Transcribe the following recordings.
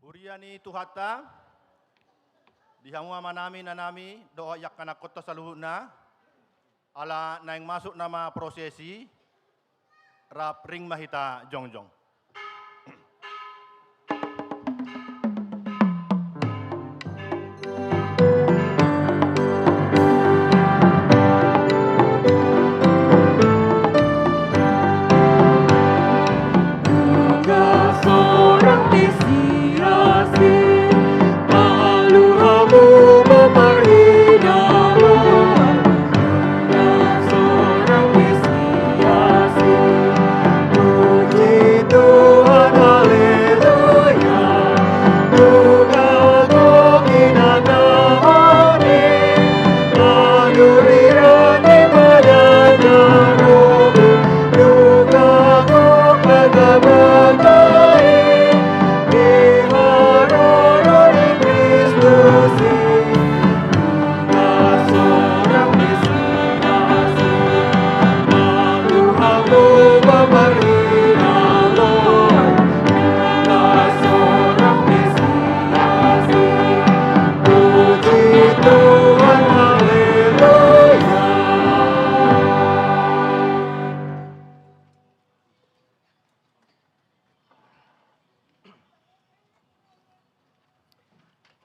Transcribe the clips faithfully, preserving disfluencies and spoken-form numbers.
Huria ni Tuhanta, di hamu amanami, inanami, dohot angka anakhonta saluhutna, ala naeng masuk nama prosesi, rap ring ma hita jongjong.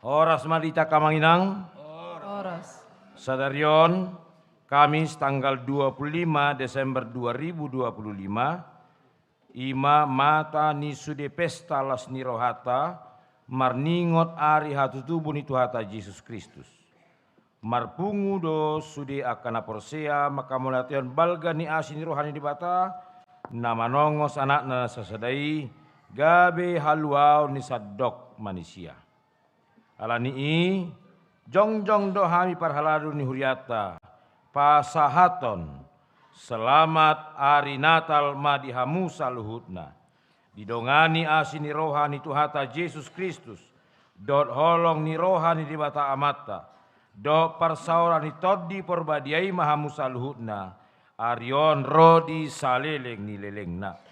Horas ma di hita, amang inang. Horas. Sadari on, Kamis, tanggal dua puluh lima Desember dua ribu dua puluh lima, i ma mata ni sude pesta las ni rohanta, marningot ari hatutubu ni Tuhanta Jesus Kristus. Marpungu do sude angka na porsea manghamauliatehon balga ni asi ni roha ni Debata, na manongos Anakna na sasada i, gabe haluaon ni sandok manisia. Ala ni i, jongjong do hami parhalado ni hurianta, pasahathon selamat ari Natal ma di hamu saluhutna. Didongani asi ni roha ni Tuhanta Jesus Kristus, dohot holong ni roha ni Debata Amanta, dohot parsaoran ni Tondi Porbadia i ma hamu saluhutna, ari on ro di saleleng ni lelengna.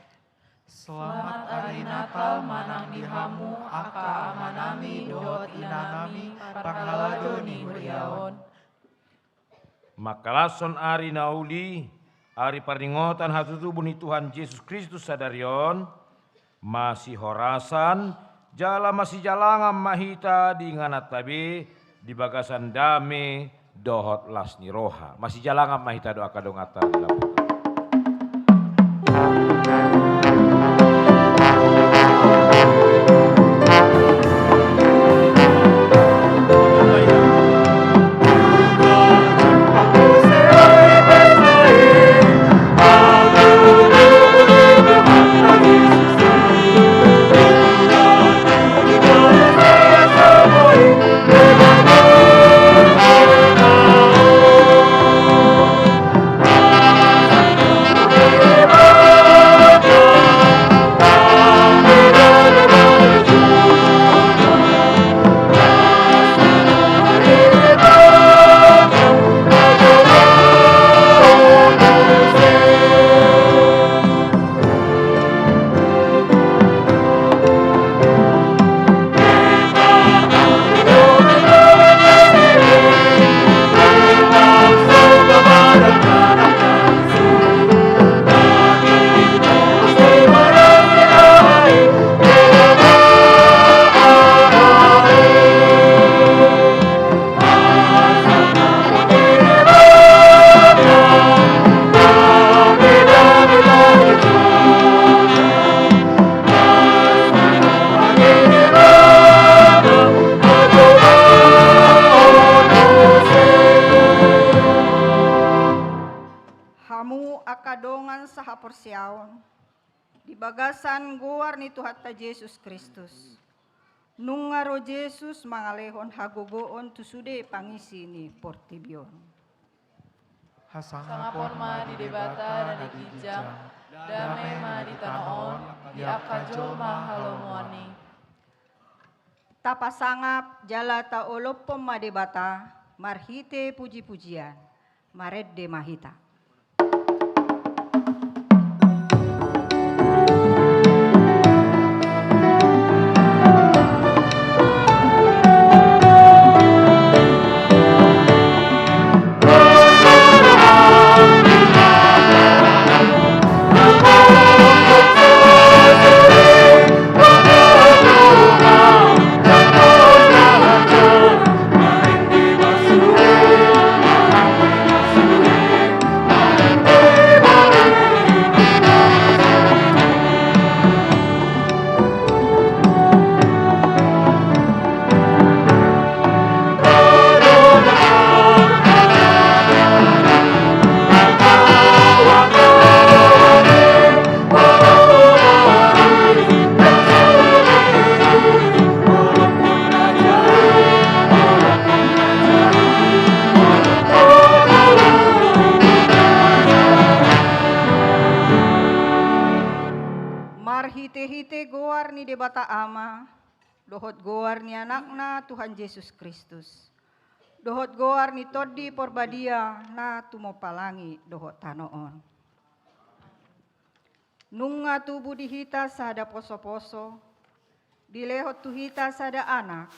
Selamat ari Natal ma nang di hamu angka amanami dohot inanami parhalado ni huria on. Mangkalashon ari na uli, ari parningotan hatutubu ni Tuhan Jesus Kristus sadari on, masihorasan jala masijalangan ma hita di ingananta be di bagasan dame dohot las ni roha. Masijalangan ma hita dohot angka donganta di lampu. Hamu angka dongan sahaporseaon, di bagasan goar ni Tuhanta Jesus Kristus, nunga ro Jesus mangalehon hagogoon tu sude pangisi ni portibi on. Hasangapon ma di Debata na di ginjang, dame ma di tano on di angka jolma halomoan i. Tapasangap jala taolophon ma Debata marhite pujipujian. Marende ma hita. Debata Ama, dohot goar ni Anakna Tuhan Jesus Kristus, dohot goar ni Tondi Porbadia na tumompa langit dohot tano on. Nunga tubu di hita sada posoposo, dilehon tu hita sada Anak,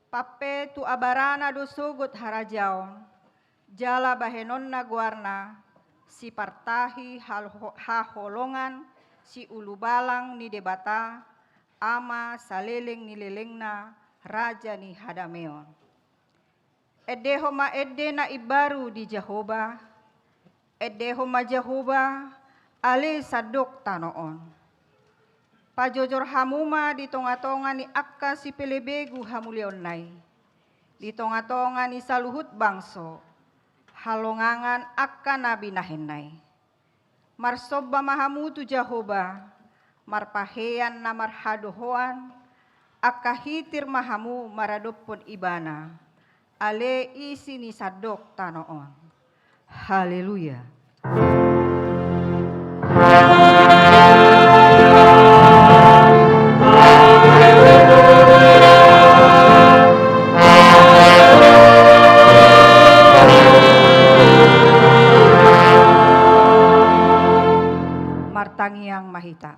pampe tu abarana do sogot harajaon, jala bahenonna goarna, sipartahi hal-, haholongan, siulubalang ni Debata, Ama saleleng ni lelengna, Raja ni hadameon. Endehon ma ende na imbaru di Jahowa, endehon ma Jahowa, ale sandok tano on. Pajojor hamu ma di tongatonga ni angka sipelebegu hamuliaonna i, di tongatonga ni saluhut bangso, halongangan angka na binahenna i. Marsomba ma hamu tu Jahowa, marpahean na marhadohoan, angka hitir ma hamu maradophon Ibana, ale isi ni sandok tano on. Haleluya. Martangiang ma hita.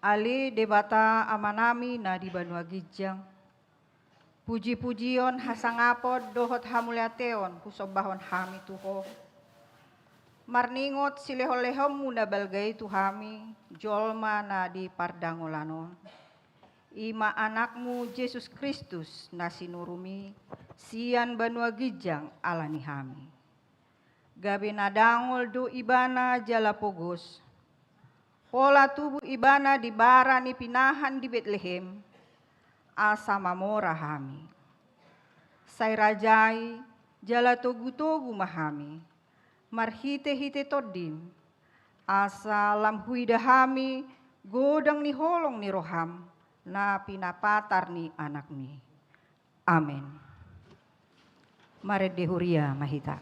Ale Debata Amanami na di banua ginjang, pujipujion, hasangapon dohot hamuliateon husombahon hami tu Ho. Marningot silehonlehonmu na balga i tu hami, jolma na di pardangolan on. I ma Anakmu Jesus Kristus na sinurumi sian banua ginjang ala ni hami. Gabe na dangol do Ibana jala pogos. Pola tubu Ibana di bara ni pinahan di Betlehem, asa mamora hami. Sai rajai jala togutogu ma hami, marhitehite Tondim, asa lam huida hami godang ni holong ni roham na pinapatar ni Anakmi. Amen. Marende huria ma hita.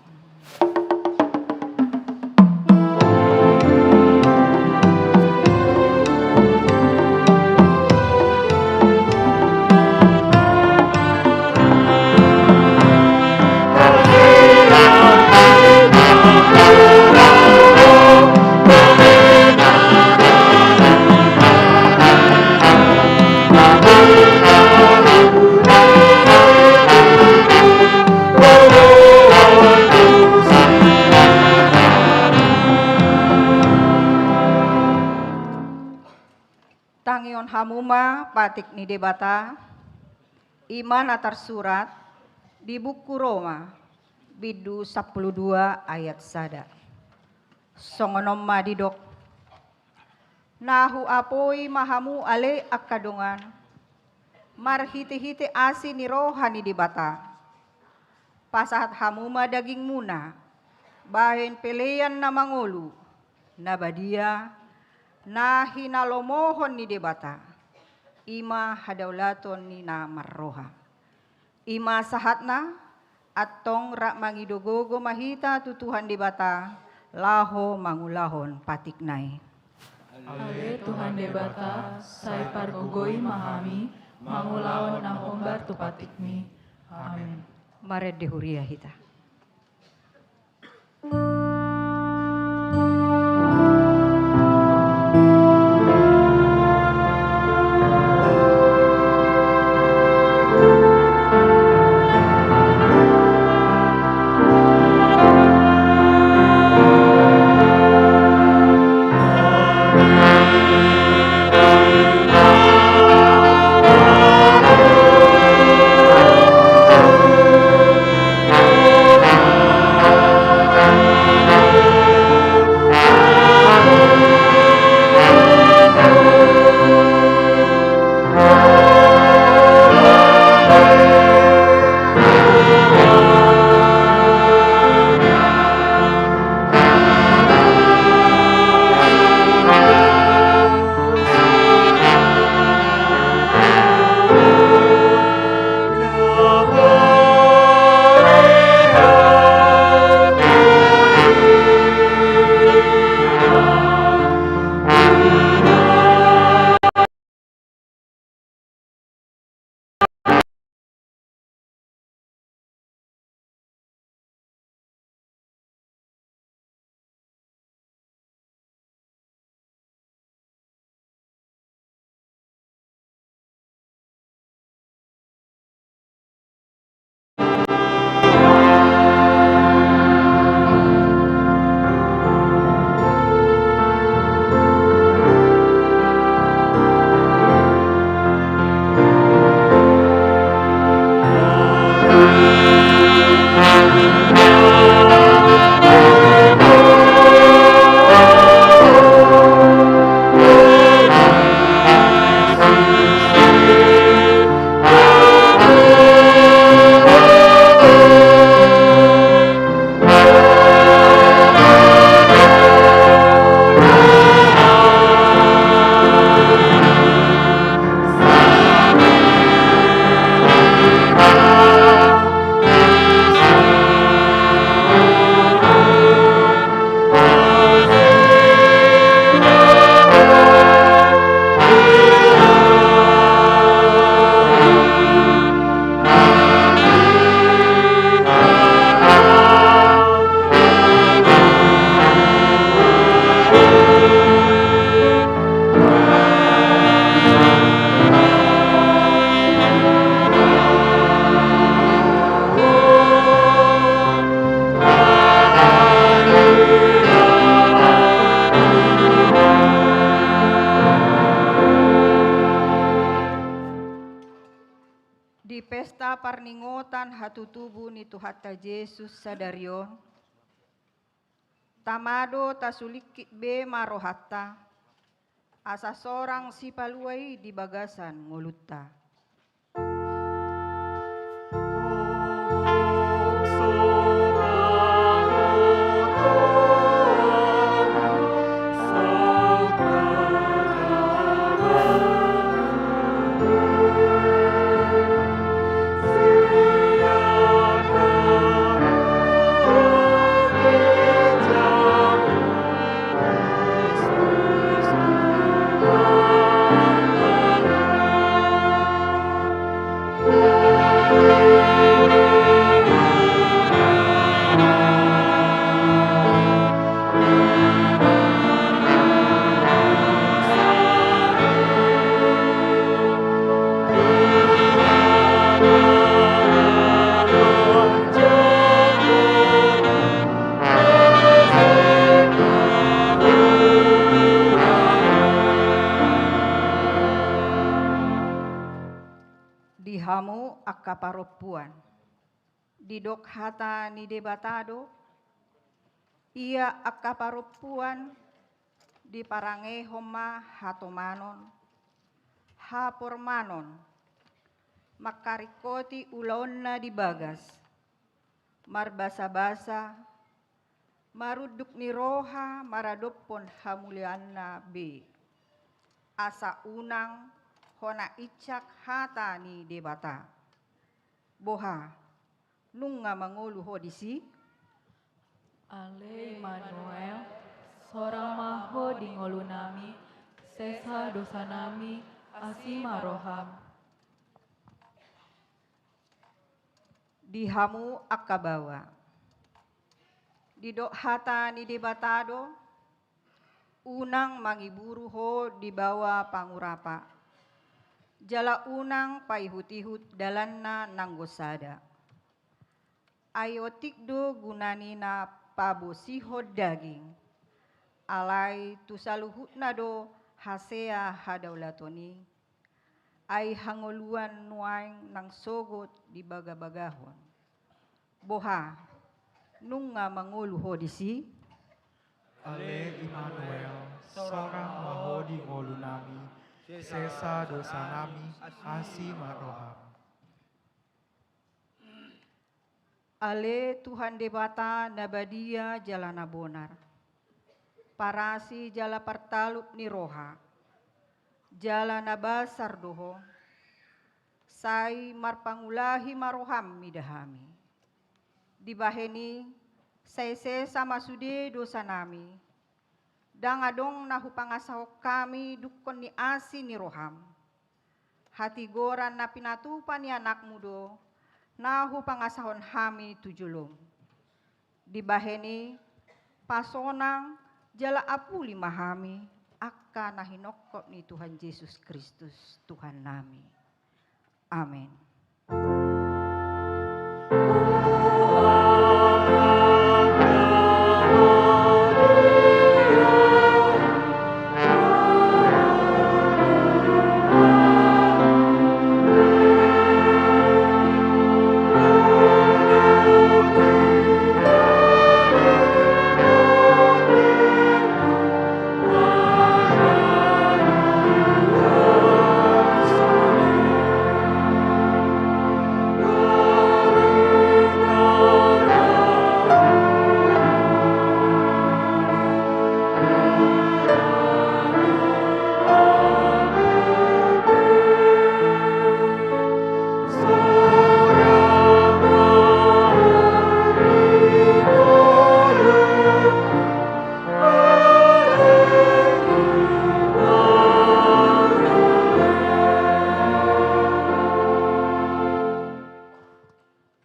Tangihon hamu ma patik ni Debata, i ma na tarsurat di buku Roma, bindu sampulu dua ayat sada. Songon on ma didok. Na huapoi ma hamu ale angka dongan, marhitehite asi ni roha ni Debata. Pasahat hamu ma dagingmuna, bahen pelean na mangolu, na badia, na hinalomohon ni Debata, i ma hadaulaton ni na marroha. I ma sahatna, antong rap mangido gogo ma hita tu Tuhan Debata, laho mangulahon patikna i. Ale Tuhan Debata, sai pargogoi ma hami, mangulahon na hombar tu patikmi. Amen. Marende huria hita. Tu tubu ni Tuhanta Jesus sadari on, tama do tasulingkit be ma rohanta, asa sorang sipalua i di bagasan ngolunta. Di hamu angka parompuan, didok hata ni Debata do, ia angka parompuan diparangehon ma hatomanon, hapormanon, mangkaringkoti ulaonna di bagas, marbasabasa, marunduk ni roha maradophon hamuliaanna be, asa unang hona incak hata ni Debata. Boha, nunga mangolu ho disi? Ale Immanuel, sorang ma ho di ngolunami, sesa dosanami, asi ma roham. Di hamu angka baoa, didok hata ni Debata do, unang mangiburu ho di baoa pangurapa, jala unang paihutihut dalanna nanggo sada. Ai otik do guna ni na pabosihon daging, alai tu saluhutna do hasea hadaulaton i, ai hangoluan nuaeng nang sogot dibagabagahon. Boha, nunga mangolu ho disi? Ale Immanuel, sorang ma ho di ngolunami, sesa dosanami, asi ma roham. Ale Tuhan Debata na badia jala na bonar, parasi jala partalup ni roha, jala na basar do ho, sai marpangulahi ma roham mida hami. Dibahen i, sai sesa ma sude dosanami, ndang adong na hupangasahon hami dungkon ni asi ni roham. Hatigoran na pinatupa ni anakmu do, na hupangasahon hami tu jolom. Dibahen i, pasonang jala apuli ma hami, angka na hinongkop ni Tuhan Jesus Kristus, Tuhannami. Amen.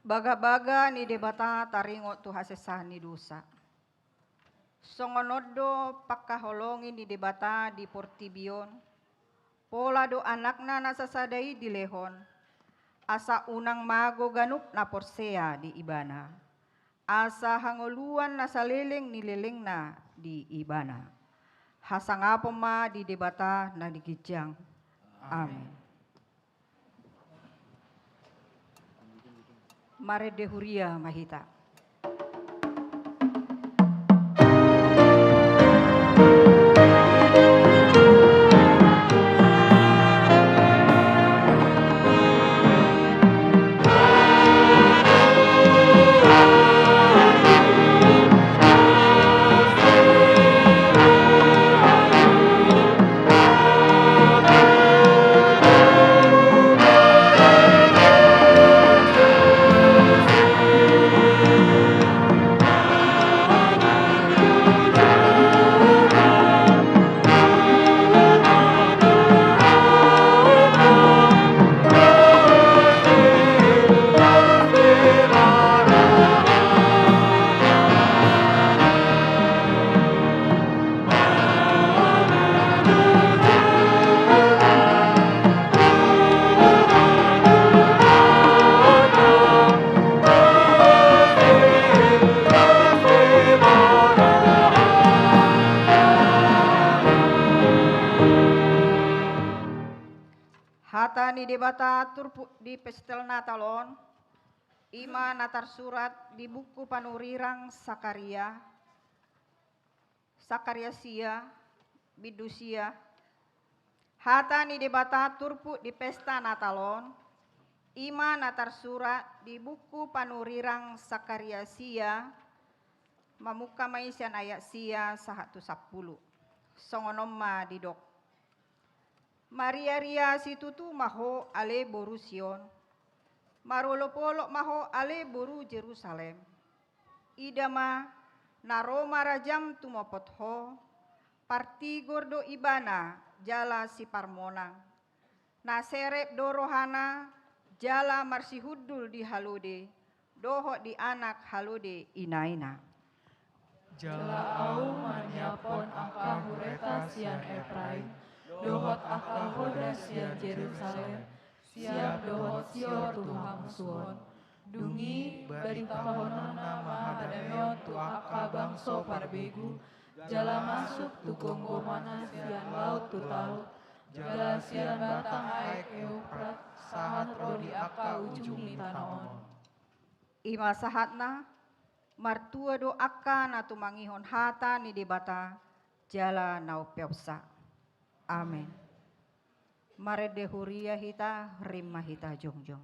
Bagabaga ni Debata taringot tu hasesaan ni dosa. Songon on do pangkaholongi ni Debata di portibi on, pola do Anakna na sasada i dilehon, asa unang mago ganup na porsea di Ibana, asa hangoluan na saleleng ni lelengna di Ibana. Hasangapon ma di Debata na di ginjang. Amen. Amen. Marende huria ma hita. Hata ni Debata turpuk di pesta Natal on, i ma na tarsurat di buku panurirang Sakaria, Sakaria sia, bindu sia. Hata ni Debata turpuk di pesta Natal on, i ma na tarsurat di buku panurirang Sakaria sia, mamungka ma i sian ayat sia sahat tu sampulu. Songon on ma didok. Mariaria situtu ma ho ale boru Sion. Marolopolop ma ho ale boru Jerusalem. Ida ma, na ro ma rajam tumopot ho, partigor do ibana jala siparmonang. Na serep do rohana jala marsihundul di halode, dohot di anak halode inaina. Jala Ahu manyiaphon angka hureta sian Epraim, dohot angka hoda sian Jerusalem, siap dohot sior tu hamusuon. Dung i, baritahononna ma hadameon tu angka bangso parbegu, jala masuk tu gomgomonna sian laut tu talut, jala sian batang aek Euprat, sahat ro di angka ujung ni tano on. I ma sahatna, martua do angka na tumangihon hata ni Debata, jala na umpeopsa. Amen. Marende huria hita, rima hita jongjong.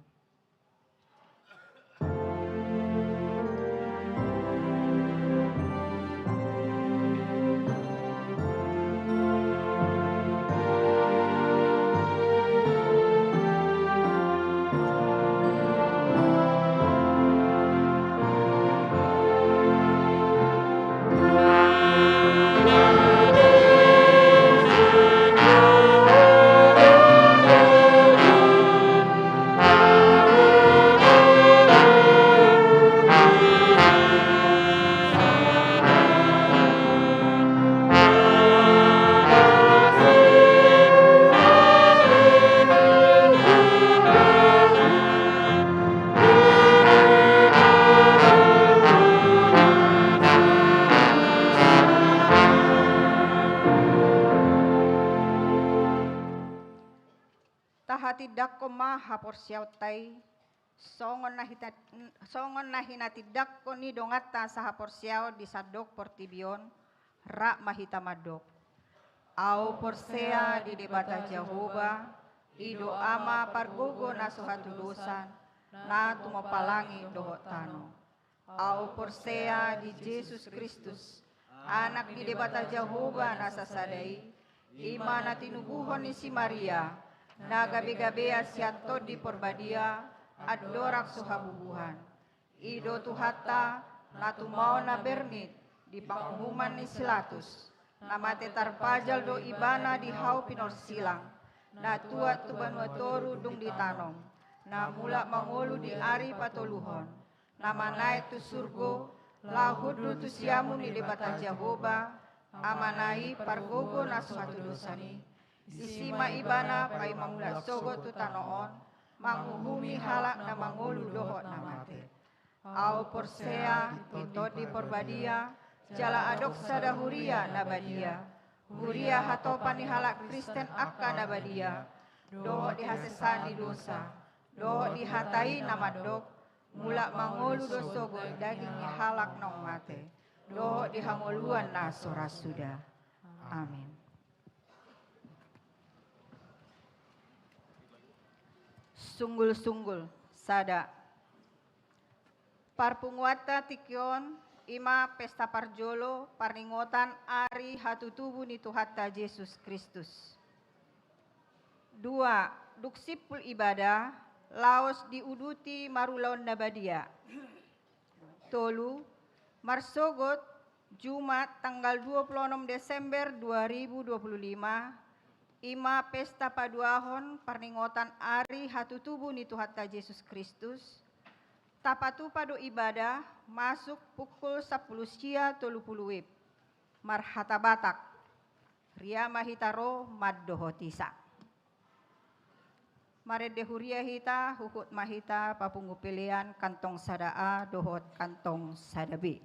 Tahatindangkon ma haporseaonta i, songon na hita-, songon na hinatindangkon ni donganta sahaporseaon di sandok portibi on, rap ma hita mandok. Ahu porsea di Debata Jahowa, i do Ama pargogo na so hatudosan, na tumompa langit dohot tano. Ahu porsea di Jesus Kristus, Anak ni Debata Jahowa na sasada i, i ma na tinubuhon ni si Maria, na gabegabean sian Tondi Porbadia, andorang so habubuhan. I do Tuhanta, na tumaon na bernit di panguhuman ni si Latus, na mate tarpajal do ibana di hau pinorsilang, na tuat tu banua toru dung ditanom, na mulak mangolu di ari patoluhon, na manaek tu surgo, laho hundul tu siamun ni Debata Jahowa, Amana i pargogo na so hatudosan i. Disi ma ibana paima mulak sogot tu tano on, manguhumi halak na mangolu dohot na mate. Ahu porsea di Tondi Porbadia, jala adong sada huria na badia, huria hatopan ni halak Kristen angka na badia, dohot di hasesaan ni dosa, dohot di hata i na mandok, Mulak mangolu do sogot daging ni halak naung mate, dohot di hangoluan na so ra suda. Amin. Sunggul-sunggul, sada. Parpunguanta tingki on, i ma pesta parjolo parningotan ari hatutubu ni Tuhanta Jesus Kristus. Dua, dung simpul ibadah, laos diuduti marulaon na badia. Tolu, marsogot Jumat tanggal dua puluh enam Desember dua ribu dua puluh lima, i ma pesta paduahon parningotan ari hatutubu ni Tuhanta Jesus Kristus, tapatupa do ibadah masuk pukul sampulu sia tolu pulu wib, marhata Batak. Ria ma hita ro mandohoti sa. Marende huria hita, huhut ma hita papungu pelean kantong sada A dohot kantong sada B.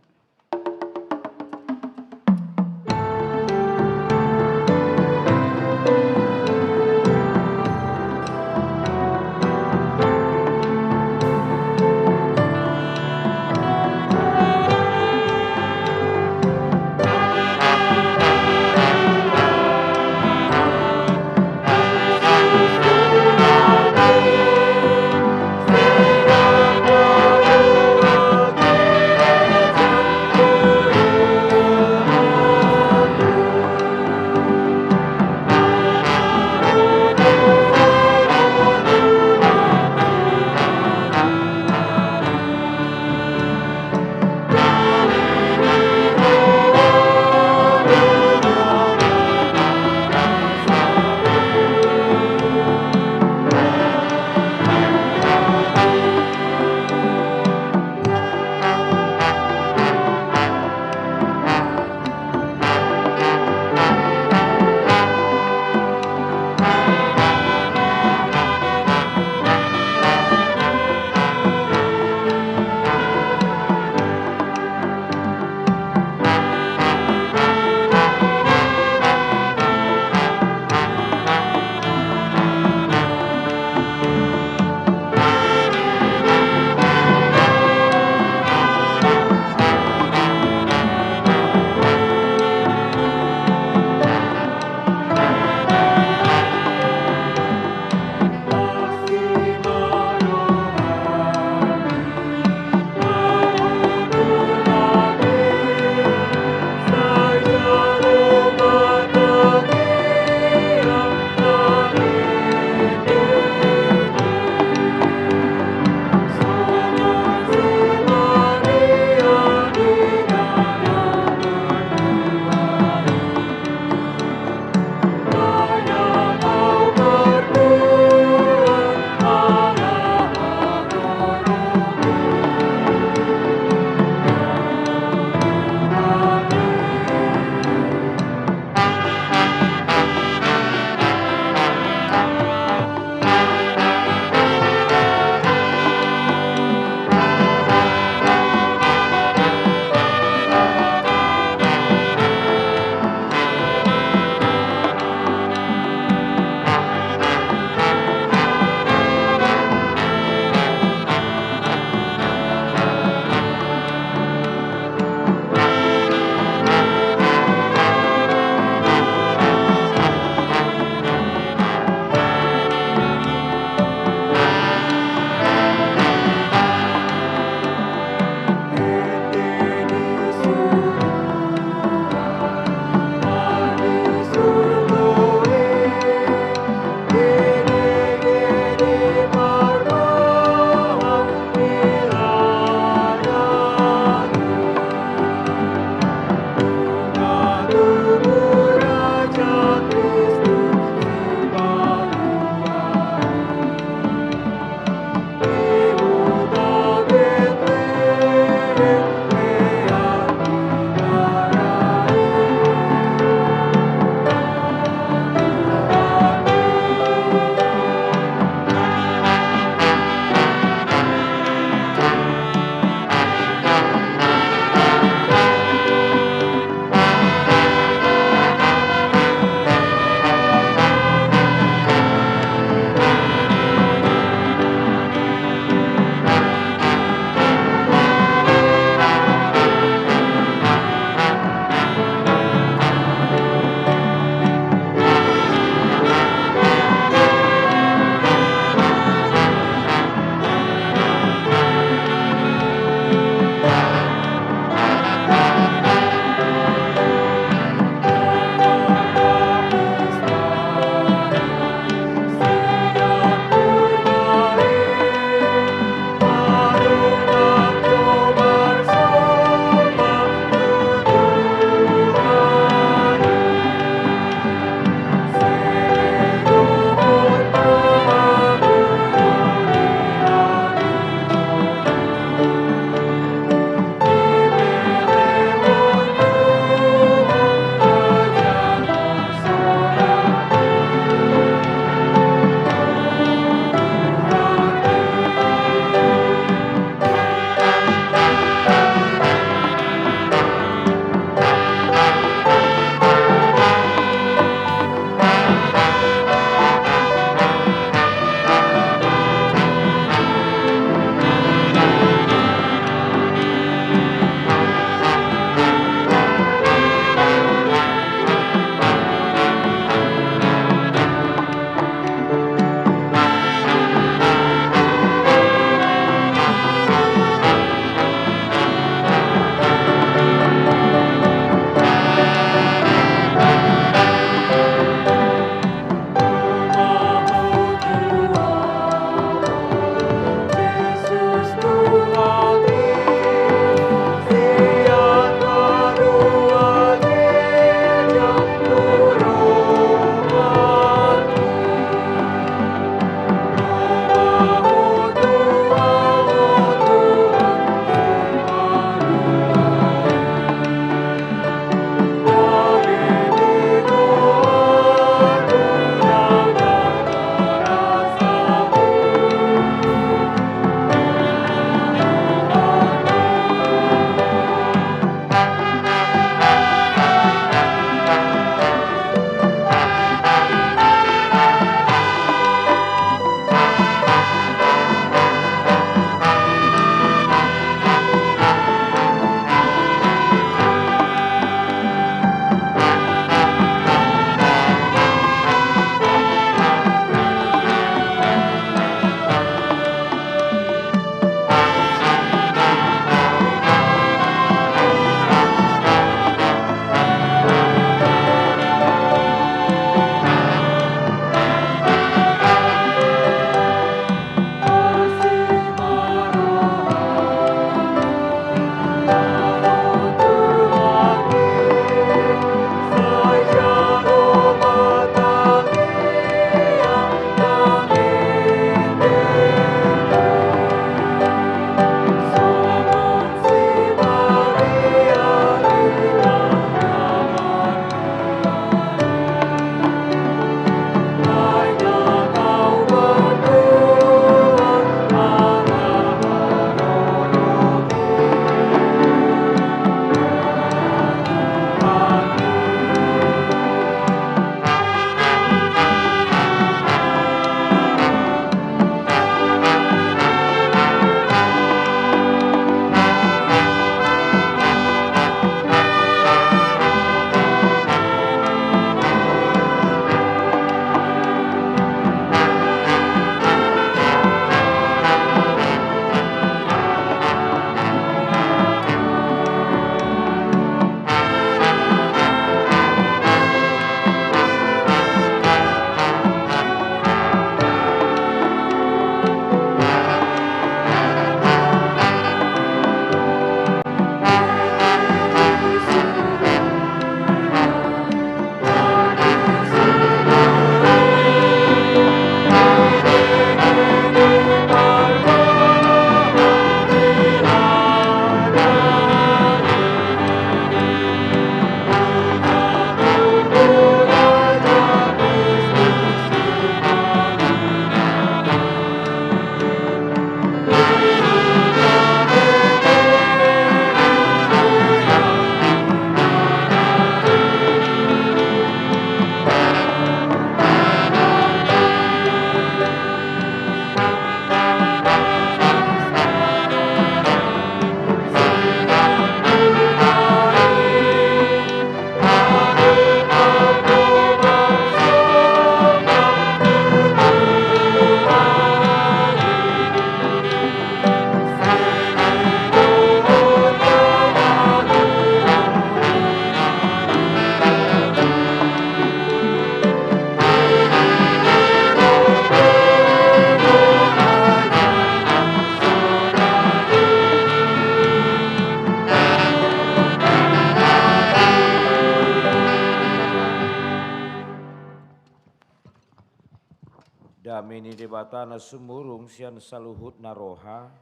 Dame ni Debata na sumurung sian saluhut na roha,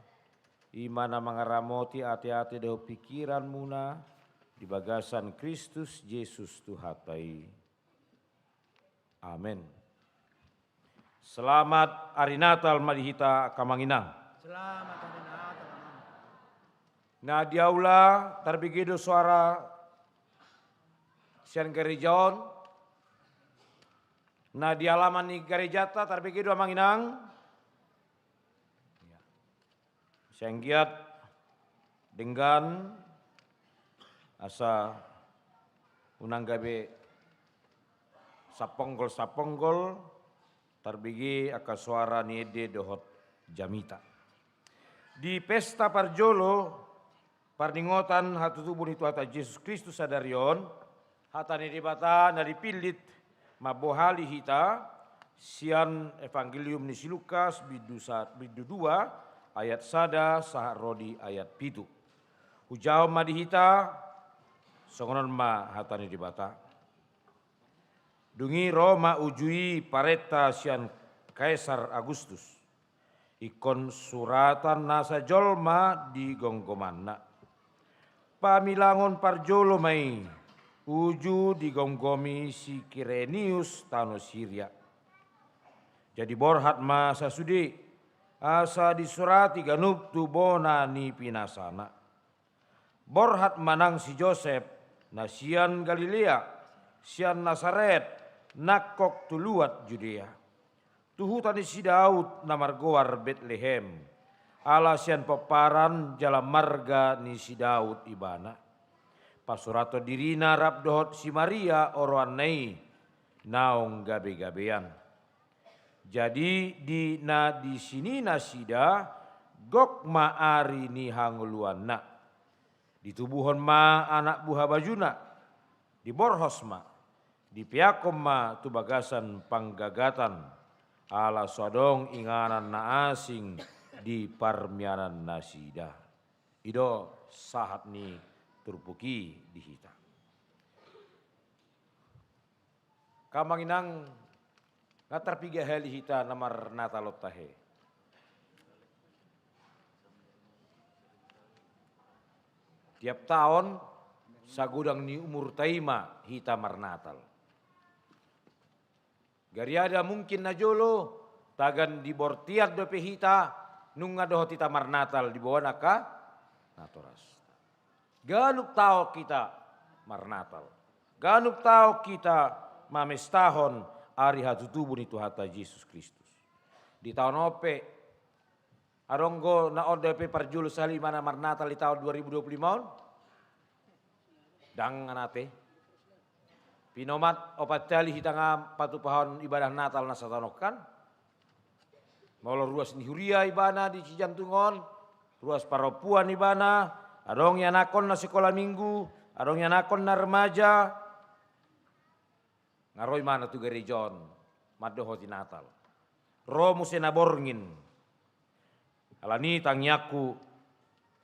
i ma na mangaramoti ateate dohot pingkiranmuna di bagasan Kristus Jesus Tuhanta i. Amen. Selamat Ari Natal ma di hita, angka amang inang. Selamat Ari Natal, Amang. Na di aula tarbege do soara sian gareja on. Na di alaman ni garejanta tarbege do, amang inang. Sai anggiat denggan asa unang gabe saponggol-saponggol tarbege angka soara ni ende dohot jamita. Di pesta parjolo pardingotan hatutubu ni Tuhanta Jesus Kristus sadari on, hata ni Debata na dipillit mambohali hita sian Evangelium ni si Lukas, bindu sa-, bindu dua, ayat sada sahat ro di ayat pitu. Hujahahon ma di hita, songon on ma hata ni Debata. Dung i ro ma uju i parenta sian Kaisar Agustus, ingkon suratan nasa jolma di gomgomanna. Pamilangon parjolo ma i, uju digomgomi si Kirenius tano Siria. Jadi borhat ma sasude, asa disurati ganup tu bona ni pinasana. Borhat ma nang si Josep, na sian Galilea, sian Nasaret, nangkok tu luat Judea, tu huta ni si Daud na margoar Betlehem, ala sian pomparan jala marga ni si Daud ibana. Pasurathon dirina rap dohot si Maria oroanna i, naung gabegabean. Jadi di na disi ni nasida, gok ma ari ni hangoluanna. Ditubuhon ma anak buhabajuna, diborhos ma, dipeakkon ma tu bagasan panggagatan, ala so adong inganan na asing di parmianan nasida. I do sahat ni turpuk i di hita. Angka amang inang, nga tarpiga hali hita na marnatal on tahe. Tiap taon, sagodang ni umurta i ma hita marnatal. Gariada mungkin na jolo, tagan di bortian dope hita, nunga dohot hita marnatal di boan angka natoras. Ganup taon hita marnatal. Ganup taon hita mamestahon ari hatutubu ni Tuhanta Jesus Kristus. Di taon on pe, adong do na on dope parjolo sahali ma na marnatal di taon dua ribu dua puluh lima on? Ndang, ate. Pinomat opat hali hita nga patupahon ibadah Natal na sataon on kan? Molo ruas ni huria ibana di Cijantung on, ruas parompuan ibana, adong ianakhonna sikola minggu, adong ianakhonna remaja, nga ro ibana tu gareja on mandohoti Natal. Ro muse na borngin. Alani i tangiangku,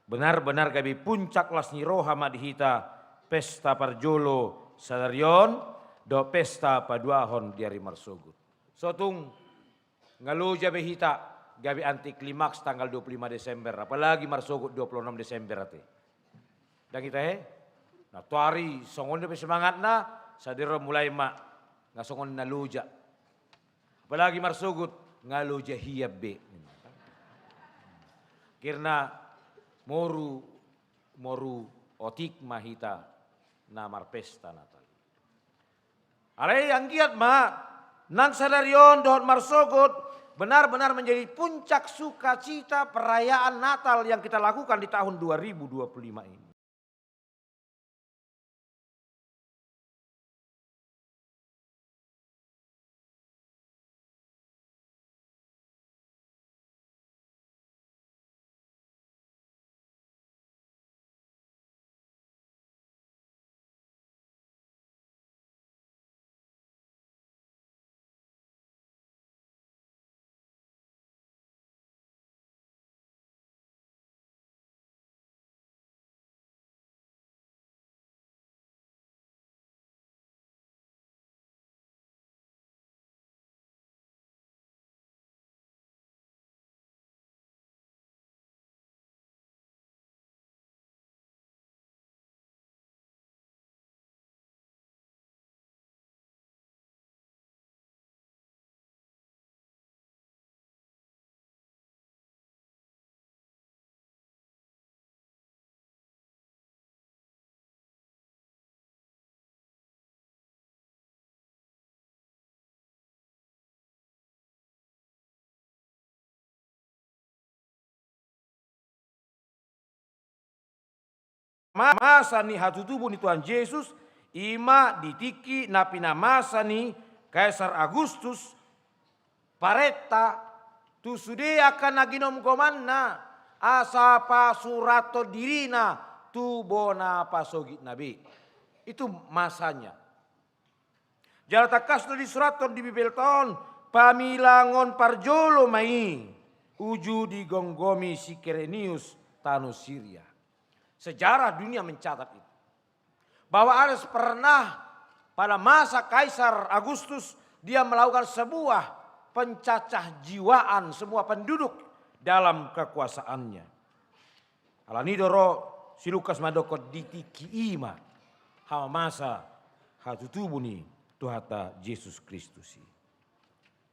benar-benar gabe puncak las ni roha ma di hita pesta parjolo sadari on, dohot pesta paduahon di ari marsogot. So tung nga loja be hita gabe antiklimaks tanggal dua puluh lima Desember, apalagi marsogot dua puluh enam Desember ate. Ndang i tahe? Na tuari songon i dope semangatna, sadari on mulai ma nga songon na loja. Apalagi marsogot nga loja hian be. Akhirna moru, moru otik ma hita na marpesta Natal. Alai anggiat ma nang sadari on dohot marsogot benar-benar menjadi puncak sukacita perayaan Natal yang kita lakukan di tahun dua ribu dua puluh lima ini. ma-, masa ni hatutubu ni Tuhan Jesus, i ma di tingki na pinamasa ni Kaisar Agustus, parenta tu sude angka na ginomgomanna, asa pasurathon dirina tu bona pasogitna be. Itu masanya. Jala tangkas do disurathon di Bibelta on, pamilangon parjolo ma i uju digomgomi si Kirenius tano Siria. Sejarah dunia mencatat itu. Bahwa ada pernah pada masa Kaisar Agustus, dia melakukan sebuah pencacah jiwaan semua penduduk dalam kekuasaannya. Alani do ro si Lukas mandokkon di tingki i ma hamamasa hatutubu ni Tuhanta Jesus Kristus i.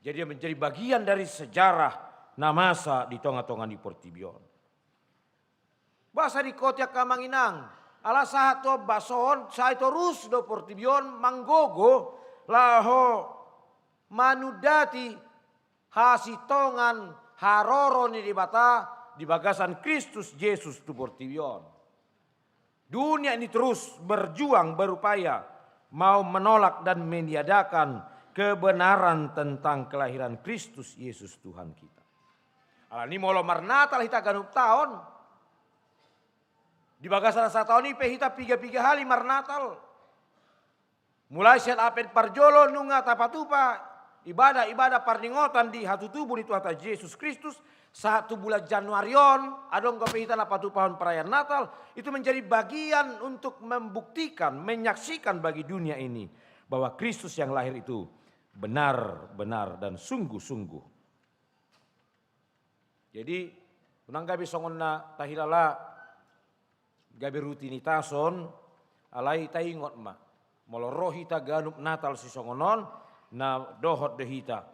Jadi, dia menjadi bagian dari sejarah na masa di tonga-tonga ni portibi on. Boasa diingkoti angka amang inang? Ala sahat tu ombas on, sai torus do portibi on manggogo laho manundati hasintongan haroro ni Debata di bagasan Kristus Jesus tu portibi on. Dunia ini terus berjuang, berupaya mau menolak dan meniadakan kebenaran tentang kelahiran Kristus Yesus Tuhan kita. Alani molo marnatal hita ganup taon, di bagasan sataon i pe hita piga-piga hali marnatal. Mulai sian Advent parjolo nunga tapatupa ibadah-ibadah parningotan di hatutubu ni Tuhanta Jesus Kristus, sahat tu bulan Januari on, adong dope hita na patupahon perayaan Natal, itu menjadi bagian untuk membuktikan, menyaksikan bagi dunia ini bahwa Kristus yang lahir itu benar-benar dan sungguh-sungguh. Jadi, unang gabe songon na tahilala gabe rutinitas on, alai taingot ma, molo ro hita ganup Natal sisongon on, na dohot do hita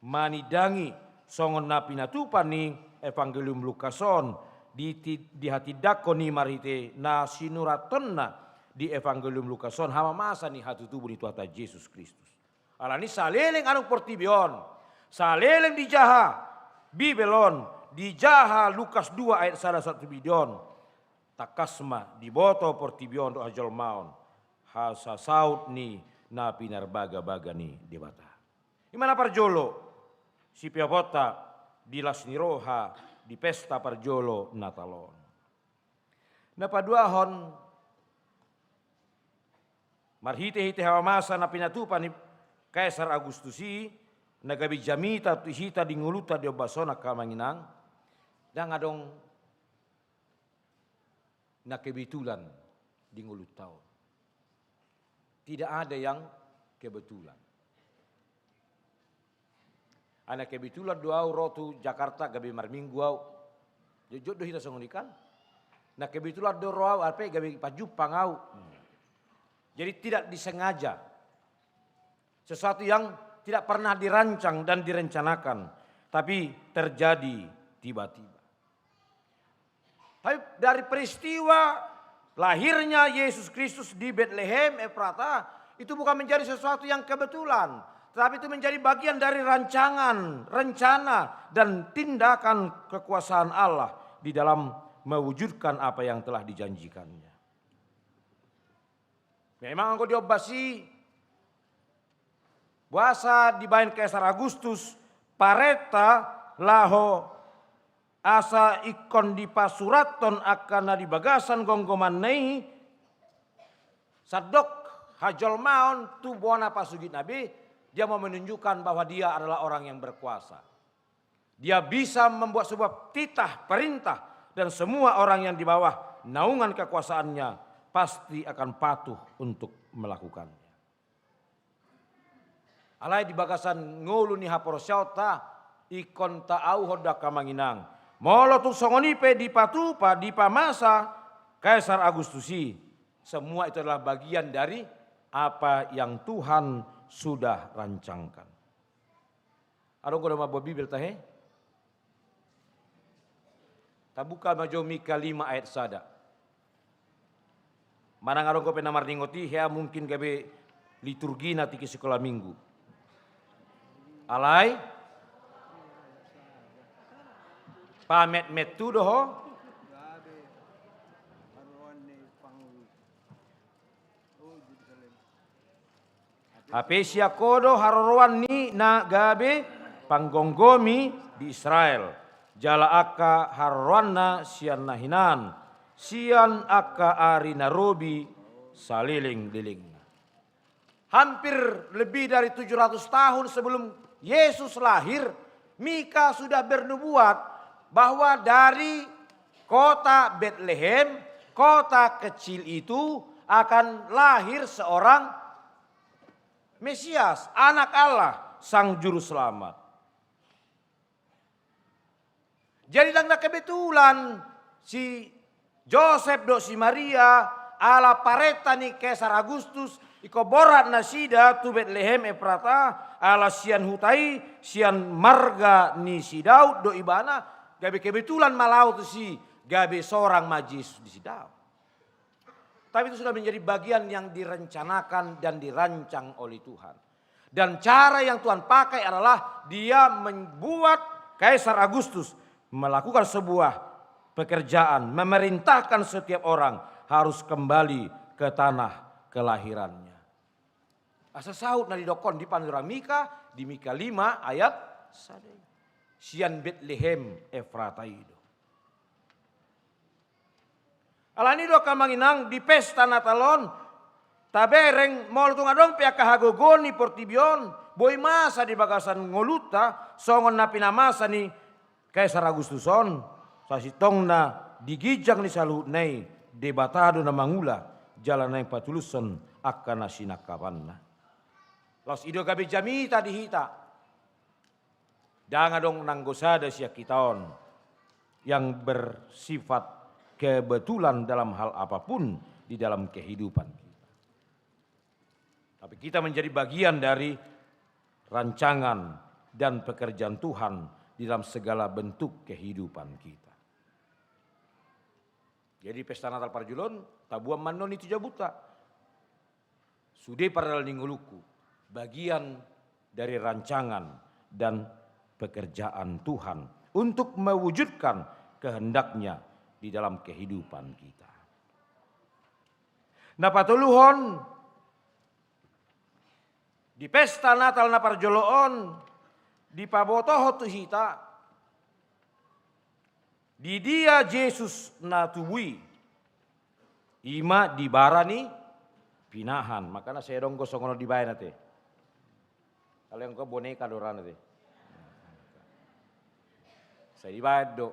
manindangi songon na pinatupa ni Evangelium Lukas on, di ti-, dihatindangkon i marhite na sinurathonna di Evangelium Lukas on, hamamasa ni hatutubu ni Tuhanta Jesus Kristus. Alani saleleng adong portibi on, saleleng dijaha Bibel on, dijaha Lukas dua ayat sada sahat tu bidi on, tangkas ma diboto portibi on dohot hajolmaon hasasaut ni na pinarbagabaga ni Debata. I ma na parjolo sipeoponta di las ni roha di pesta parjolo Natal on. Na paduahon, marhitehite hamamasa na pinatupa ni Kaisar Agustus i, na gabe jamita tu hita di ngolunta di ombas on, angka amang inang, ndang adong na kebetulan di ngolunta on. Tidak ada yang kebetulan. Ai na kebetulan do au ro tu Jakarta gabe marminggu au. Jotjot do hita songon i kan. Na kebetulan do ro au, alai pe gabe pajumpang au. Jadi tidak disengaja. Sesuatu yang tidak pernah dirancang dan direncanakan, tapi terjadi tiba-tiba. Tapi dari peristiwa lahirnya Yesus Kristus di Betlehem Efrata, itu bukan menjadi sesuatu yang kebetulan, tetapi itu menjadi bagian dari rancangan, rencana, dan tindakan kekuasaan Allah di dalam mewujudkan apa yang telah dijanjikan-Nya. Memang anggo di ombas i, boasa dibaen Kaisar Agustus parenta laho asa ingkon dipasurathon angka na di bagasan gomgomanna i, sandok hajolmaon tu bona pasogitna be, dia mau menunjukkan bahwa dia adalah orang yang berkuasa. Dia bisa membuat sebuah titah perintah, dan semua orang yang di bawah naungan kekuasaannya pasti akan patuh untuk melakukannya. Alai di bagasan ngolu ni haporseaonta, ingkon taauhon do angka amang inang. Molo tung songon i pe dipatupa, dipamasa Kaisar Agustus i, semua itu adalah bagian dari apa yang Tuhan sudah rancangkan. Adong do na mamboan Bibelta he? Tabuka ma jo Mika lima ayat sada. Manang adong dope na marningot i, hea mungkin gabe liturgina tingki sikola minggu. Alai pametmet tu do ho. Hape sian Ho do haroroan ni na gabe panggomgomi di Israel, jala angka haroroanna sian na hinan, sian angka ari na robi salelenglelengna. Hampir lebih dari tujuh ratus tahun sebelum Yesus lahir, Mika sudah bernubuat bahwa dari kota Betlehem, kota kecil itu, akan lahir seorang Mesias, Anak Allah, Sang Juru Selamat. Jadi ndang na kebetulan si Josep dohot si Maria, ala parenta ni Kaisar Agustus, ingkon borhat nasida tu Betlehem Efrata, ala sian huta i, sian marga ni si Daud do ibana, gabe kebetulan ma laho tusi, gabe sorang ma Jesus di si Daud. Tapi itu sudah menjadi bagian yang direncanakan dan dirancang oleh Tuhan. Dan cara yang Tuhan pakai adalah Dia membuat Kaisar Agustus melakukan sebuah pekerjaan, memerintahkan setiap orang harus kembali ke tanah kelahirannya. Asa saut na didokkon di panurirang Mika, di Mika lima ayat sada i. Sian Betlehem Efrata i do. Alani do angka amang inang, di pesta Natal on, tabereng molo tung adong pe angka hagogoon ni portibi on, boi masa di bagasan ngolunta, songon na pinamasa ni Kaisar Agustus on, sasintongna di ginjang ni saluhutna i, Debata do na mangula, jala naeng patulushon angka na sinangkapanna. Laos i do gabe jamita di hita. Ndang adong nanggo sada sian hita on yang bersifat kebetulan dalam hal apapun di dalam kehidupan kita. Tapi kita menjadi bagian dari rancangan dan pekerjaan Tuhan di dalam segala bentuk kehidupan kita. Jadi pesta Natal parjolo on, taboan ma annon i tu jabunta. Sude pardalanan ni ngolungku, bagian dari rancangan dan pekerjaan Tuhan untuk mewujudkan kehendak-Nya di dalam kehidupan kita. Na patoluhon, di pesta Natal na parjolo on, dipabotohon tu hita, di dia Jesus na tubu i, i ma di bara ni pinahan. Makana sai adong do songon on dibaen ate. Alai anggo boneka do rana ate. Sai dibaen do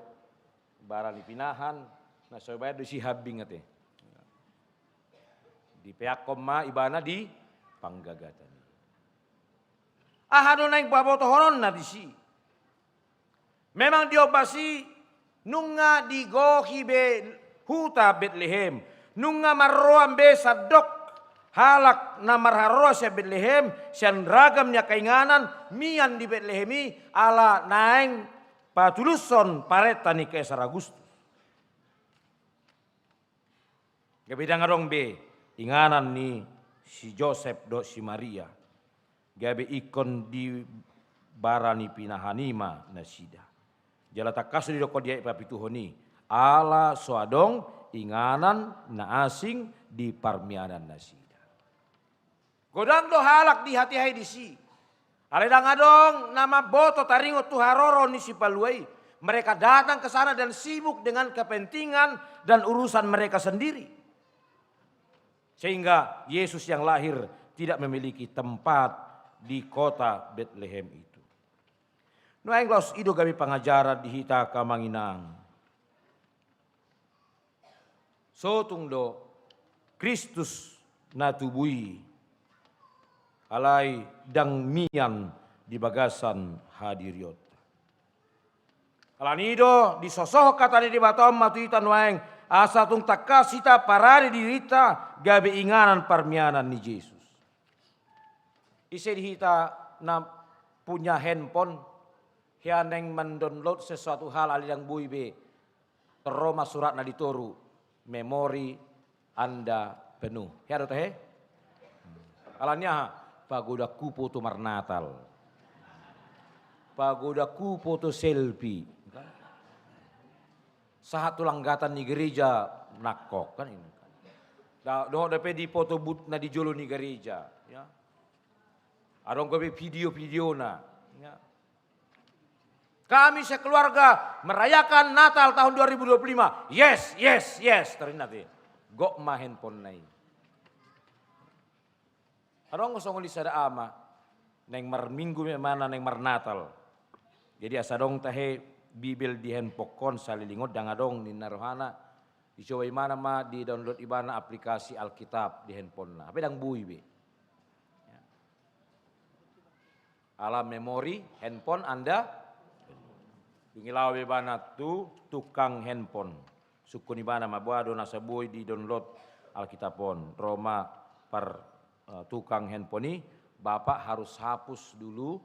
bara ni pinahan, na so dibaen do disi hambing ate. Dipeakhon ma ibana di panggagatan i. Aha do naeng pabotohononna disi? Memang di ombas i nunga digohi be huta Betlehem, nunga marroan be sandok halak na marharoroan sian Betlehem, sian ragam ni angka inganan mian di Betlehem i, ala naeng patulushon parenta ni Kaisar Agustus. Gabe ndang adong be inganan ni si Josep dohot si Maria. Gabe ingkon di bara ni pinahan i ma nasida. Jala tangkas do didokkon di ayat papituhon i, ala so adong inganan na asing di parmianan nasida. Godang do halak di hatiha i disi. Alai ndang adong na mamboto taringot tu haroro ni Sipalua i. Mereka datang ke sana dan sibuk dengan kepentingan dan urusan mereka sendiri. Sehingga Yesus yang lahir tidak memiliki tempat di kota Betlehem itu. Nuaeng laos i do gabe pangajaran di hita angka amang inang. Sotung do Kristus na tubu i, alai ndang mian di bagasan hadirionta. Alani i do disosohon hata ni Debata on ma tu hita nuaeng, asa tung tangkas hita parade dirinta gabe inganan parmianan ni Jesus. Ise di hita na punya handphone, hea naeng mendownload sesuatu hal alai ndang boi be. Ro ma suratna di toru, memori Anda penuh. Hea do tahe? Alani aha? Pagodangku foto marnatal. Pagodangku foto selfie. Sahat tu langgatan ni gereja nangkok kan ini. Dohot dope di foto booth na di jolo ni gereja, ya. Adong gabe video-videona. Ya. Kami sekeluarga merayakan Natal tahun dua ribu dua puluh lima. Yes, yes, yes. Teringat ya. Gok ma handphone na i. Adong songon i sada ama. Naeng marminggu ma ibana naeng marnatal. Jadi asa adong tahe Bibel di handphone on salelengon ndang adong ninna rohana. Dicoba ibana ma di download ibana aplikasi Alkitab di handphone na. Hape ndang boi be. Ya. Ala memori handphone anda. Dung i laho be ibana tu tukang handphone. Sungkun ibana ma boha do na so boi di download Alkitab on. Ro ma par, eh, tukang handphone i, Bapak harus hapus dulu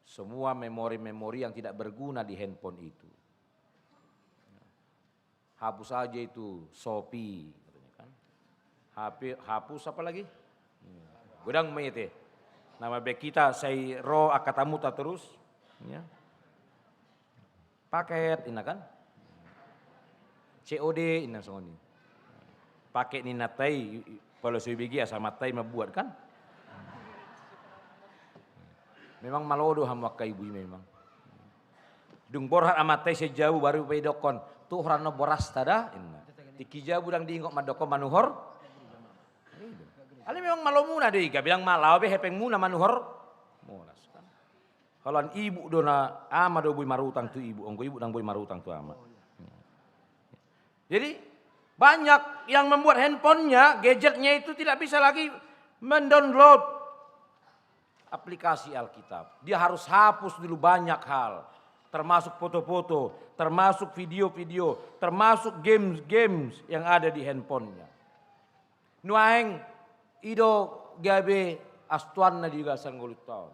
semua memori-memori yang tidak berguna di handphone itu. Hapus aja itu Shopee, katanya kan. H P, hapus apa lagi? Godang ma i te. Na mabiar hita sai ro angka tamuta terus. Ya. Paket, inna kan. C O D, inna songon i. Paket ninna ta i, i, i, pala so ibege asa amanta i mambuat kan. Memang malo do hamu angka ibu i memang. Dung borhat amanta i sian jabu baru pe idokkon, "Tuhoran no borasta da," inna. Tingki jabu ndang diingot mandokkon manuhor. Alai memang malomuna do i, gabe ndang ma laho be hepengmuna manuhor. Molas kan. Holan ibu do na, ama do boi marutang tu ibu, anggo ibu ndang boi marutang tu ama. Jadi banyak yang membuat handphonenya, gadgetnya itu tidak bisa lagi mendownload aplikasi Alkitab. Dia harus hapus dulu banyak hal, termasuk foto-foto, termasuk video-video, termasuk games-games yang ada di handphonenya. Nuaeng i do gabe astoanna di bagasan ngolunta on.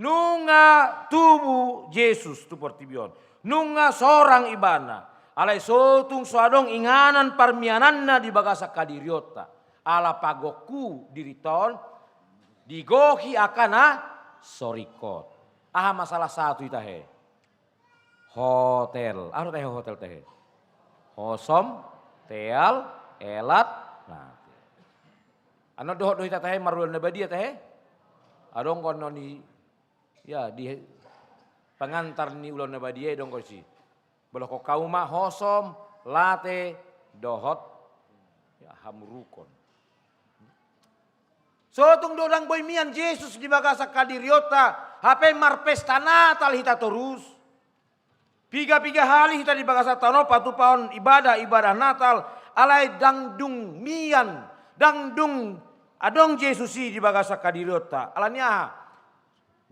Nunga tubu Jesus tu portibi on. Nunga sorang ibana. Alai so tung so adong inganan parmiananna di bagasan hadirionta. Ala pagokku dirinta on digohi angka na so ringkot. Aha ma salah satu i tahe? Hotel. Aha do tahe hotel tahe? Hosom, teal, elat, late. Annon dohot do hita tahe marulaon na badia tahe? Adong do annon i, ya, di pengantar ni ulaon na badia i adong do disi. Bolohon hamu ma hosom, late, dohot, ya, hamurukon. So tung do ndang boi mian Jesus di bagasan hadirionta, hape marpesta Natal hita torus. Piga-piga hali hita di bagasan taon on patupahon ibadah, ibadah Natal, alai ndang dung mian, ndang dung adong Jesus i di bagasan hadirionta. Alani aha?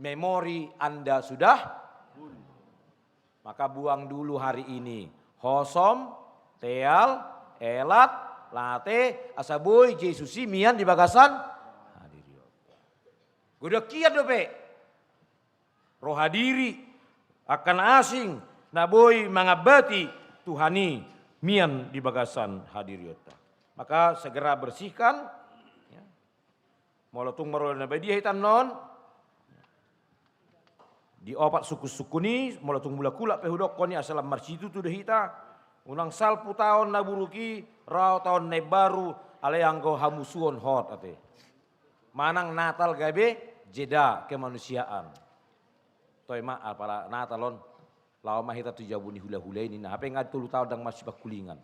Memori Anda sudah. Maka buang dulu hari ini hosom, teal, elat, late, asa boi Jesus i mian di bagasan hadirionta. Godang hian dope roha diri angka na asing na boi mangambati Tuhan i mian di bagasan hadirionta. Maka segera bersihkan, ya. Molo tung marulaon na badia hita annon, di opat sungkun-sungkun i, molo tung mulak-ulak pe hudokkon i asa lam marsitutu do hita, unang salpu taon na buruk i, ro taon na imbaru, alai anggo hamusuon hot ate. Manang Natal gabe jeda kemanusiaan. Toe ma, apala Natal on, laho ma hita tu jabu ni hula-hula i ninna, hape nga tolu taon ndang marsipangkulingan.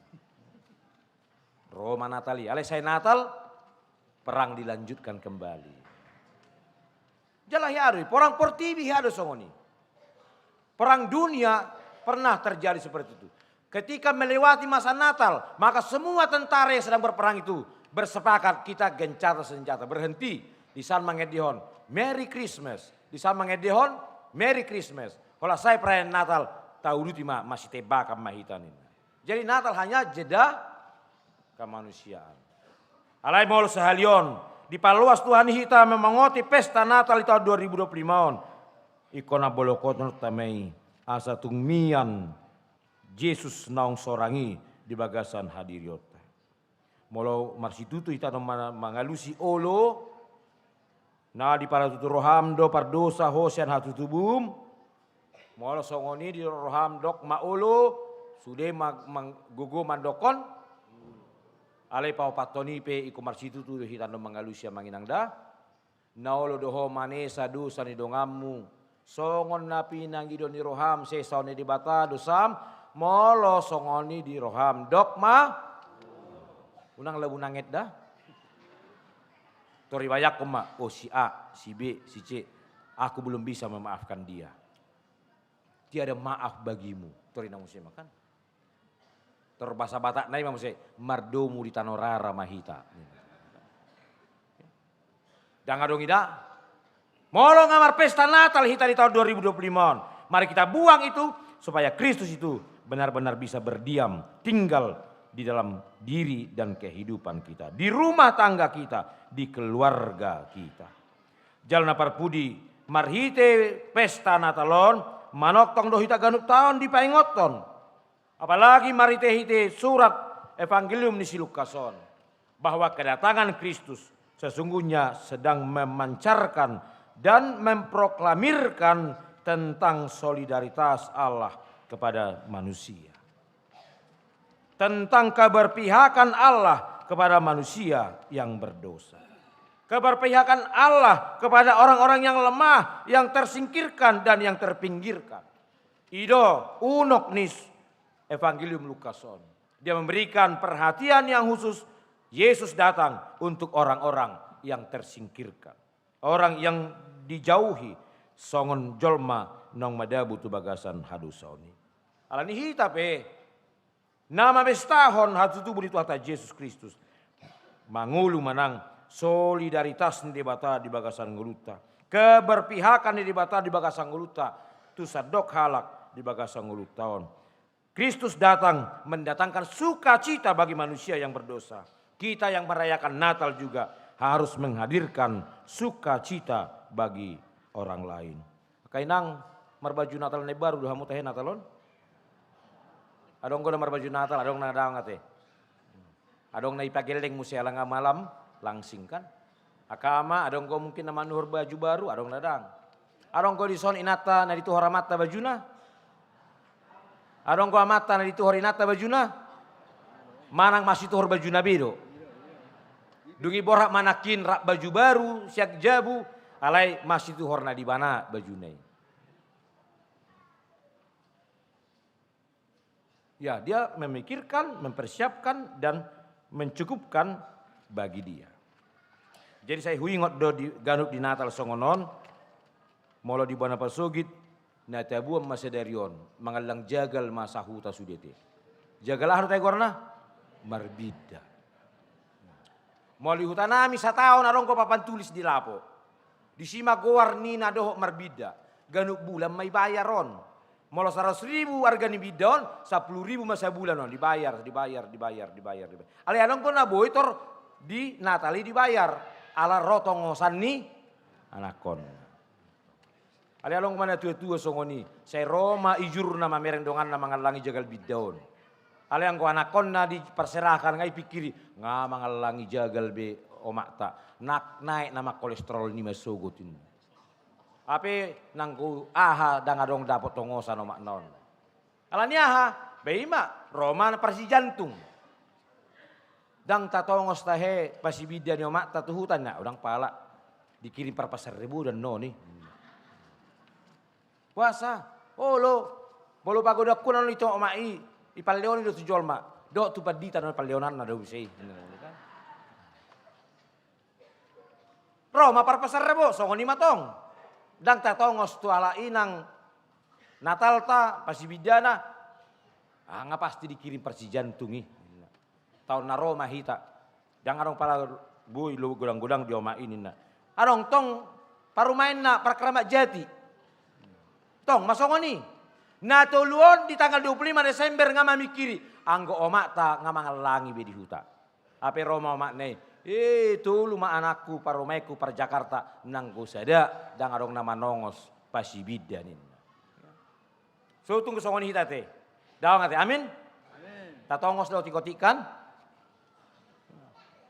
Ro ma Natal i, alai sai Natal, perang dilanjutkan kembali. Jala hea do i, perang portibi hea do songon i. Perang dunia pernah terjadi seperti itu. Ketika melewati masa Natal, maka semua tentara yang sedang berperang itu bersepakat, kita gencatan senjata, berhenti. Di san mangendehon Merry Christmas, di san mangendehon Merry Christmas. Holan sae perayaan Natal, tauduti ma, masitembakan ma hita ninna. Jadi Natal hanya jeda kemanusiaan. Alai molo sahali on dipaloas Tuhan i hita memengote pesta Natal di taon dua ribu dua puluh lima on, ingkon ambolonta ma i asa tung mian Jesus naung sorang i di bagasan hadirionta. Molo marsitutu hita annon ma-, mangalusi olo, na diparatutu roham do pardosa ho sian hatutubum. Molo songon i di roham dok ma olo, sude ma-, mang-, gogo mandokkon. Alai paopathon i pe ingkon marsitutu do hita annon mangalusi, amang inang da. Na olo do ho manesa dosa ni donganmu, songon na pinangido ni roham, sesaon ni Debata dosam, molo songon i di roham. Dok ma, unang labu nanget da. Tor ibayangkon ma, oh, si A, si B, si C, aku belum bisa memaafkan dia. Tiada maaf bagimu. Tor i na muse ma kan. Tor bahasa Batak na i ma muse, mardomu di tano rara ma hita. Ndang adong i da. Molo nga marpesta Natal hita di tahun dua ribu dua puluh lima on, mari kita buang itu, supaya Kristus itu benar-benar bisa berdiam, tinggal di dalam diri dan kehidupan kita, di rumah tangga kita, di keluarga kita. Jala na parpudi, marhite pesta Natal on, manongtong do hita ganup taon dipaingothon. Apalagi marhite-hite surat Evangelium ni si Lukas on, bahwa kedatangan Kristus sesungguhnya sedang memancarkan dan memproklamirkan tentang solidaritas Allah kepada manusia. Tentang keberpihakan Allah kepada manusia yang berdosa. Keberpihakan Allah kepada orang-orang yang lemah, yang tersingkirkan, dan yang terpinggirkan. I do unok ni Evangelium Lukas on. Dia memberikan perhatian yang khusus, Yesus datang untuk orang-orang yang tersingkirkan. Orang yang dijauhi, songon jolma naung madabu tu bagasan hadosaon i. Alani hita pe, na mamestahon hatutubu ni Tuhanta Jesus Kristus, mangolu ma nang solidaritas ni Debata di bagasan ngolunta, keberpihakan ni Debata di bagasan ngolunta, tu sandok halak di bagasan ngolunta on. Kristus datang mendatangkan sukacita bagi manusia yang berdosa. Kita yang merayakan Natal juga harus menghadirkan sukacita bagi orang lain. Angka inang, marbaju Natal na imbaru do hamu tahe Natal on? Adong do na marbaju Natal, adong na dang ate. Adong na ipagelleng muse ala nga malam langsing kan. Angka ama, adong do mungkin na manuhor baju baru, adong na dang. Adong do dison inanta na dituhor amanta bajuna? Adong do amanta na dituhor inanta bajuna? Manang masituhor bajuna be do. Dung i borhat ma nangkin rap baju baru sian jabu, alai masituhor na di ibana bajuna i. Ya, dia memikirkan, mempersiapkan, dan mencukupkan bagi dia. Jadi sai huingot do di, ganup di Natal songon on, molo di bona pasogit, na tabuan ma sadari on, mangallang jagal ma sahuta sude te. Jagal aha do tahe goarna? Marbinda. Molo di huta nami sataon adong do papan tulis di lapo. Disi ma goar ni na dohot marbinda. Ganup bulan ma ibayar on. Molo saratus ribu arga ni binda on, sampulu ribu ma sabulan on. Dibayar, dibayar, dibayar, dibayar, dibayar. Alai adong do na boi tor di Natal i dibayar. Ala ro tongosan ni anakkon. Alai adong ma na tua-tua songon i, sai ro ma ijurna mamereng donganna mangallangi jagal binda on. Alai anggo anakkonna diparserahkan nga dipingkiri, nga mangallangi jagal be omakta, na naek nama kolesterol ni ma sogot in. Hape nanggo aha ndang adong dapot tongosan omakna on. Alani aha? Ba i ma, ro ma parsijantung. Ndang tatongos tahe pasibinda ni omakta tu huta, na ndang pala dikirim parpaserrebo do annon i. Boasa? Olo, molo pagodangkon annon i tu omak i, ipalleoni do tu jolma, dohot tu pandita do palleonanna do muse i. Ro ma parpaserrebo, songon i ma tong. Ndang tatongos tu halak i nang Natalta, pasibindana. Ah, nga pasti dikirim parsijantung i. Taon na ro ma hita. Ndang adong pala boi godang-godang di omak i ninna. Adong tong parumaenna parkramat jati. Tong ma songon i. Na tolu on di tanggal dua puluh lima Desember nga mamingkiri. Anggo omakta nga mangallangi be di huta. Hape ro ma omakna i, "Eh, tolu ma anakku, parumaenku, parjakarta, nanggo sada ndang adong na manongos pasibinda," ninna. So tung songon i hita te. Daong ate, amin? Amin. Tatongos do otik-otik kan?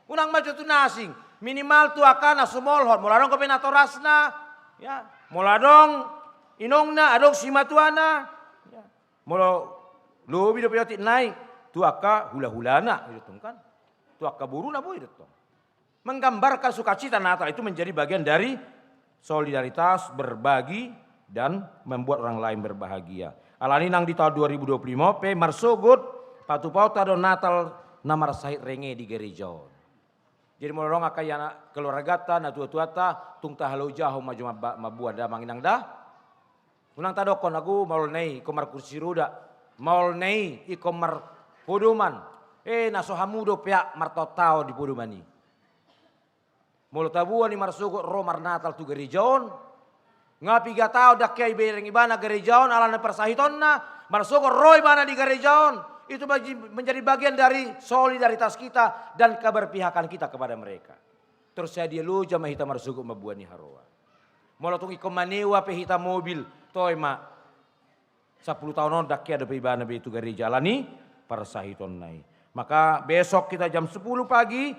Unang ma jo tu na asing, minimal tu angka na sumolhot, molo adong dope natorasna, ya, molo adong inongna, adong simatuana, ya. Molo lobi dope otik nai, tu angka hula-hulana, i do tong kan. Tu angka boruna boi do tong. Menggambarkan sukacita Natal itu menjadi bagian dari solidaritas, berbagi, dan membuat orang lain berbahagia. Alani nang di tahun dua ribu dua puluh lima pe marsogot patupaonta do Natal na marsahit renge di gareja on. Jadi molo adong angka ianakhon, keluargata, natuatuata, tung tahalojahon ma jo mambuan, damang inang da. Unang tadokkon, agu maol na i ingkon markursi roda, maol na i ingkon marpodoman. Eh, na so hamu do peak martaontaon di podoman i. Molo taboan i marsogot ro marnatal tu gareja on, nga piga taon ndang hea ibereng ibana gareja on ala ni parsahitonna, marsogot ro ibana di gareja on, itu bagi-, menjadi bagian dari solidaritas kita dan keberpihakan kita kepada mereka. Tersadia loja ma hita marsogot mamboan i haroa. Molo tung ingkon manewa pe hita mobil, toe ma. Sampulu taon on ndang hea dope ibana be tu gareja ala ni parsahitonna i. Maka besok kita jam sepuluh pagi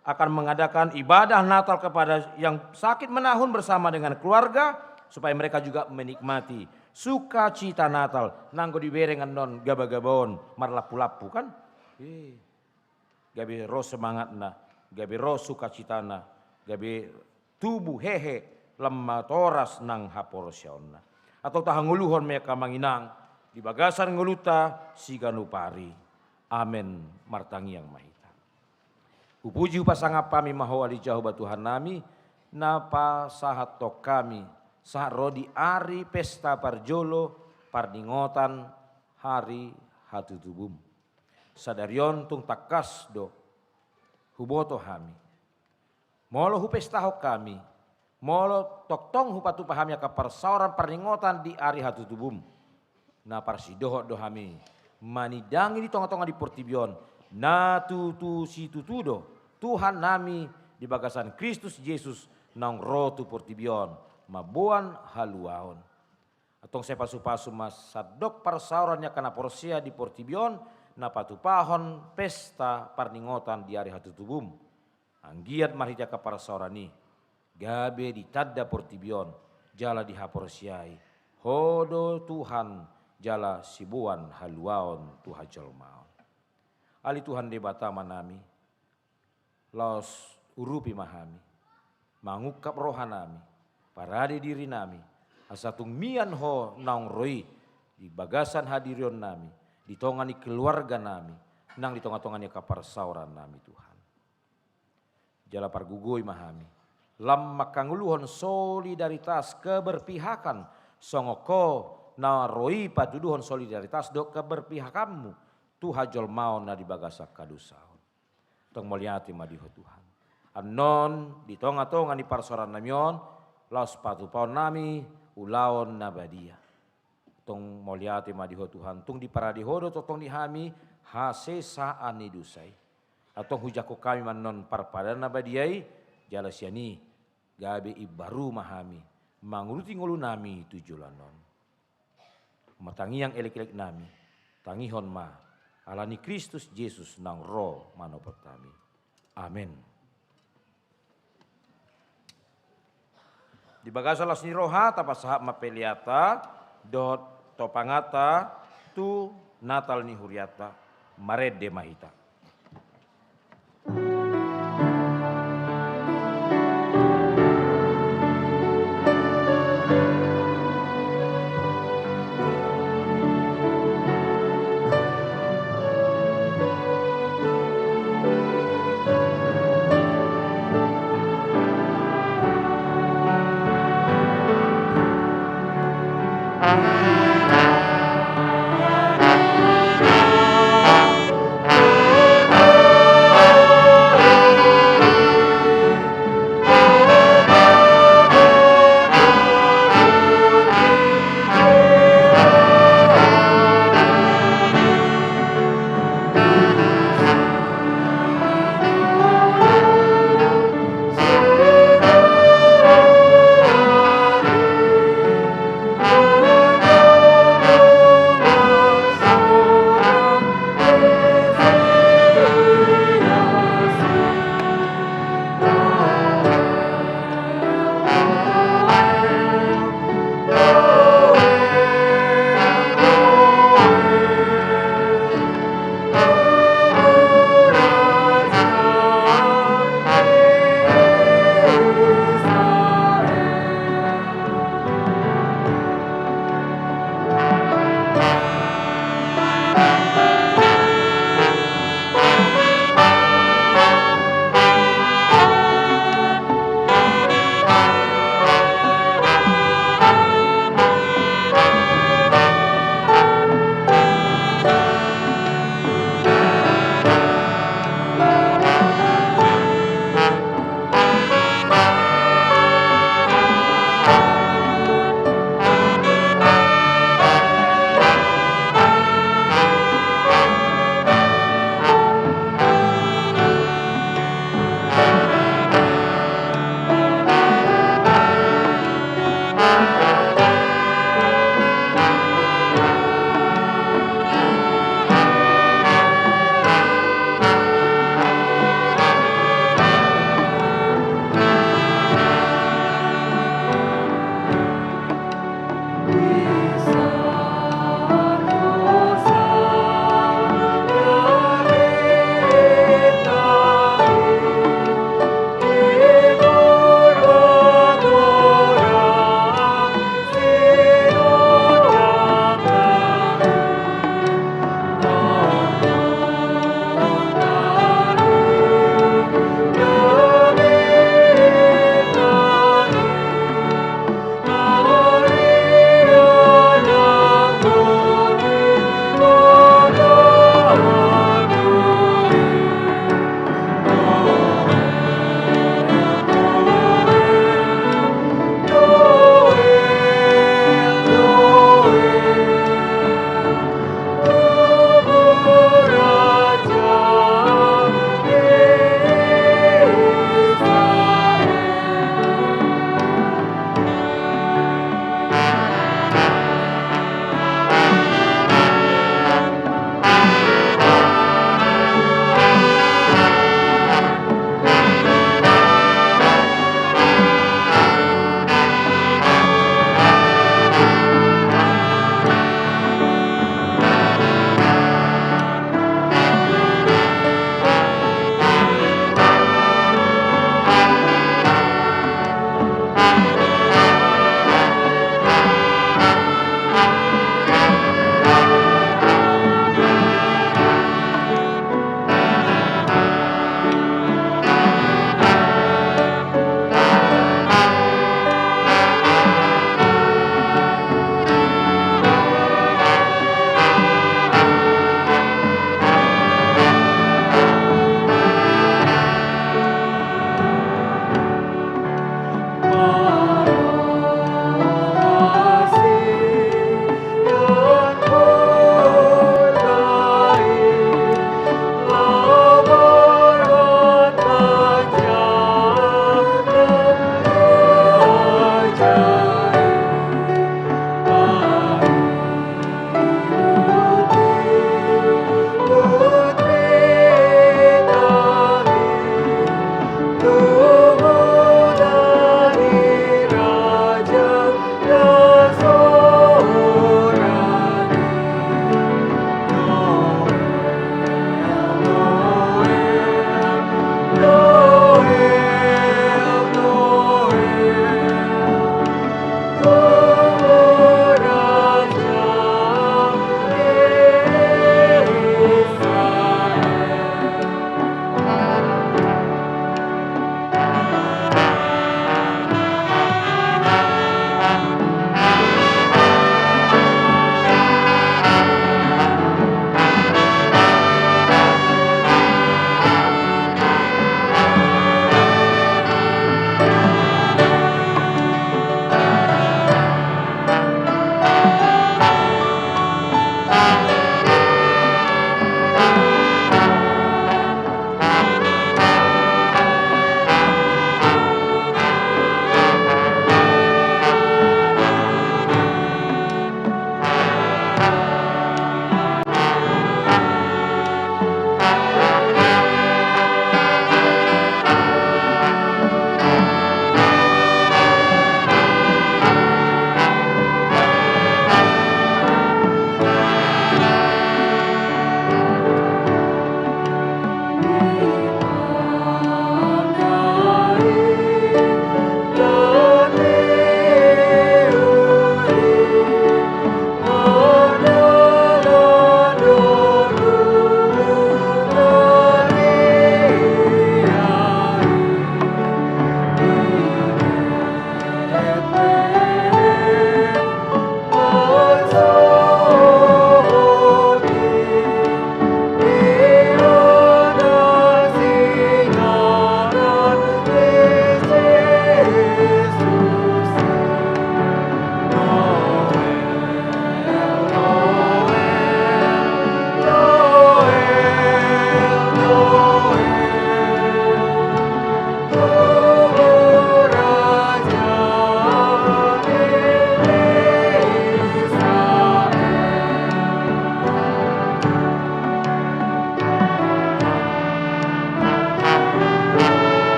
akan mengadakan ibadah Natal kepada yang sakit menahun bersama dengan keluarga, supaya mereka juga menikmati sukacita Natal. Nanggo dibereng annon gabagaba on marlampulampu, kan? Eh. Gabe ro semangatna, gabe ro sukacitana, gabe tubu hehe lam matoras nang haporseaonna. Antong tahangoluhon ma i, angka amang inang, di bagasan ngolunta siganup ari. Amen. Martangiang ma hita. Hupuji hupasangap hami ma Ho ale Jahowa Tuhannami, na pasahathon hami sahat ro di ari pesta parjolo parningotan ari hatutubum. Sadari on tung tangkas do huboto hami, molo hupestahon hami, molo tongtong hupatupa hami angka parsaoran parningotan di ari hatutubum, na parsidohot do hami manindangi di tongatonga ni portibi on, na tutu situtu do Tuhannami di bagasan Kristus Jesus naung ro tu portibi on mamboan haluaon. Antong sai pasupasu ma sandok parsaoran ni angka na porsea di portibi on, na patupahon pesta parningotan di ari hatutubum. Anggiat marhite angka parsaoran i, gabe ditanda portibi on jala dihaporseai Ho do Tuhan jala siboan haluaon tu hajolmaon. Ale Tuhan Debata Amanami, laos urupi ma hami, mangungkap rohanami, parade dirinami, asa tung mian Ho naung ro i di bagasan hadirionnami, di tonga ni keluarganami, nang di tongatonga ni angka parsaorannami, Tuhan. Jala pargogoi ma hami lam manghangoluhon solidaritas keberpihakan, songon Ho na ro i patuduhon solidaritas dohot keberpihakanmu tu hajolmaon na di bagasan hadosaon. Tong mauliate ma di Ho Tuhan. Annon di tongatonga ni parsaorannami on, laos patupaonnami ulaon na badia. Tong mauliate ma di Ho Tuhan, tung diparade Ho do tongtong di hami hasesaan ni dosa i. Antong hujangkon hami ma annon parpadanan na badia i, jala sian i gabe imbaru ma hami mangurupi ngolunami tu joloan on. Martangiang elekeleknami, tangihon ma ala ni Kristus Jesus naung ro manopot hami. Amen. Di bagasan las ni roha, tapasahat ma peleanta dohot topanganta tu Natal ni hurianta. Marende ma hita.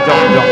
Jongjong.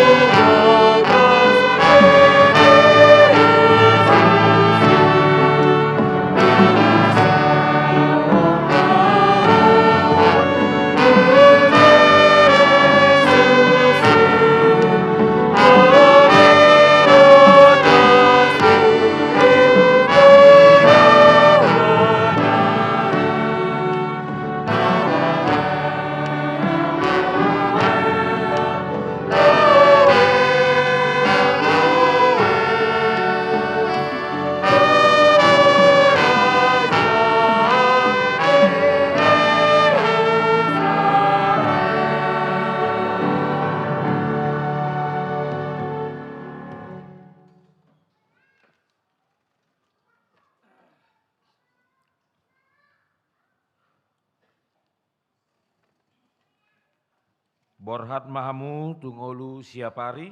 Borhat ma hamu tu ngolu siapari,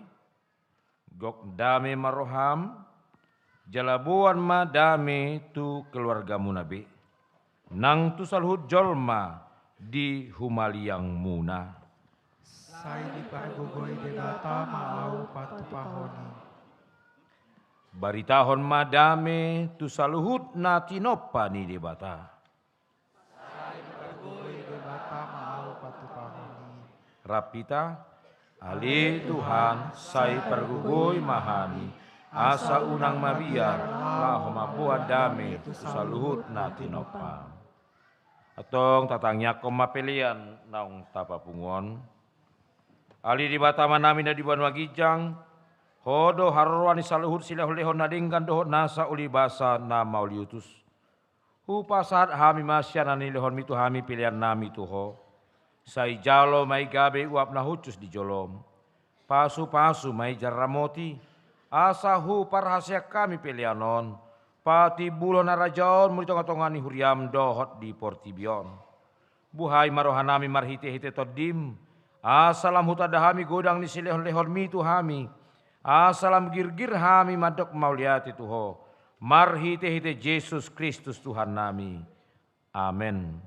gok dame ma roham, jala boan ma dame tu keluargamuna be, nang tu saluhut jolma di humaliangmuna. Sai dipargogoi Debata ma ahu patupahon i. Baritahon ma dame tu saluhut na tinompa ni Debata. Sai dipargogoi Debata ma ahu patupahon i. Rap hita. Ale Tuhan, sai pargogoi ma hami, asa unang mabiar, laho mamboan dame tu saluhut na tinompam. Antong tatangiangkon ma pelean naung tapapungu on. Ale Debata Amanami na di banua ginjang, Ho do haroroan ni saluhut silehonlehon na denggan dohot nasa ulibasa na mauliutus. Hupasahat hami ma sian na nilehonmi tu hami peleannami tu Ho. Sai jalo ma i gabe uap na hushus di jolom. Pasupasu ma i jala ramoti, asa huparhaseang hami pelean on patimbulhon harajaonmu di tongatonga ni huriam dohot di portibi on. Buhai ma rohanami marhitehite Tondim, asa lam hutanda hami godang ni silehonlehonmi tu hami, asa lam girgir hami mandok mauliate tu Ho, marhitehite Jesus Kristus Tuhannami. Amen.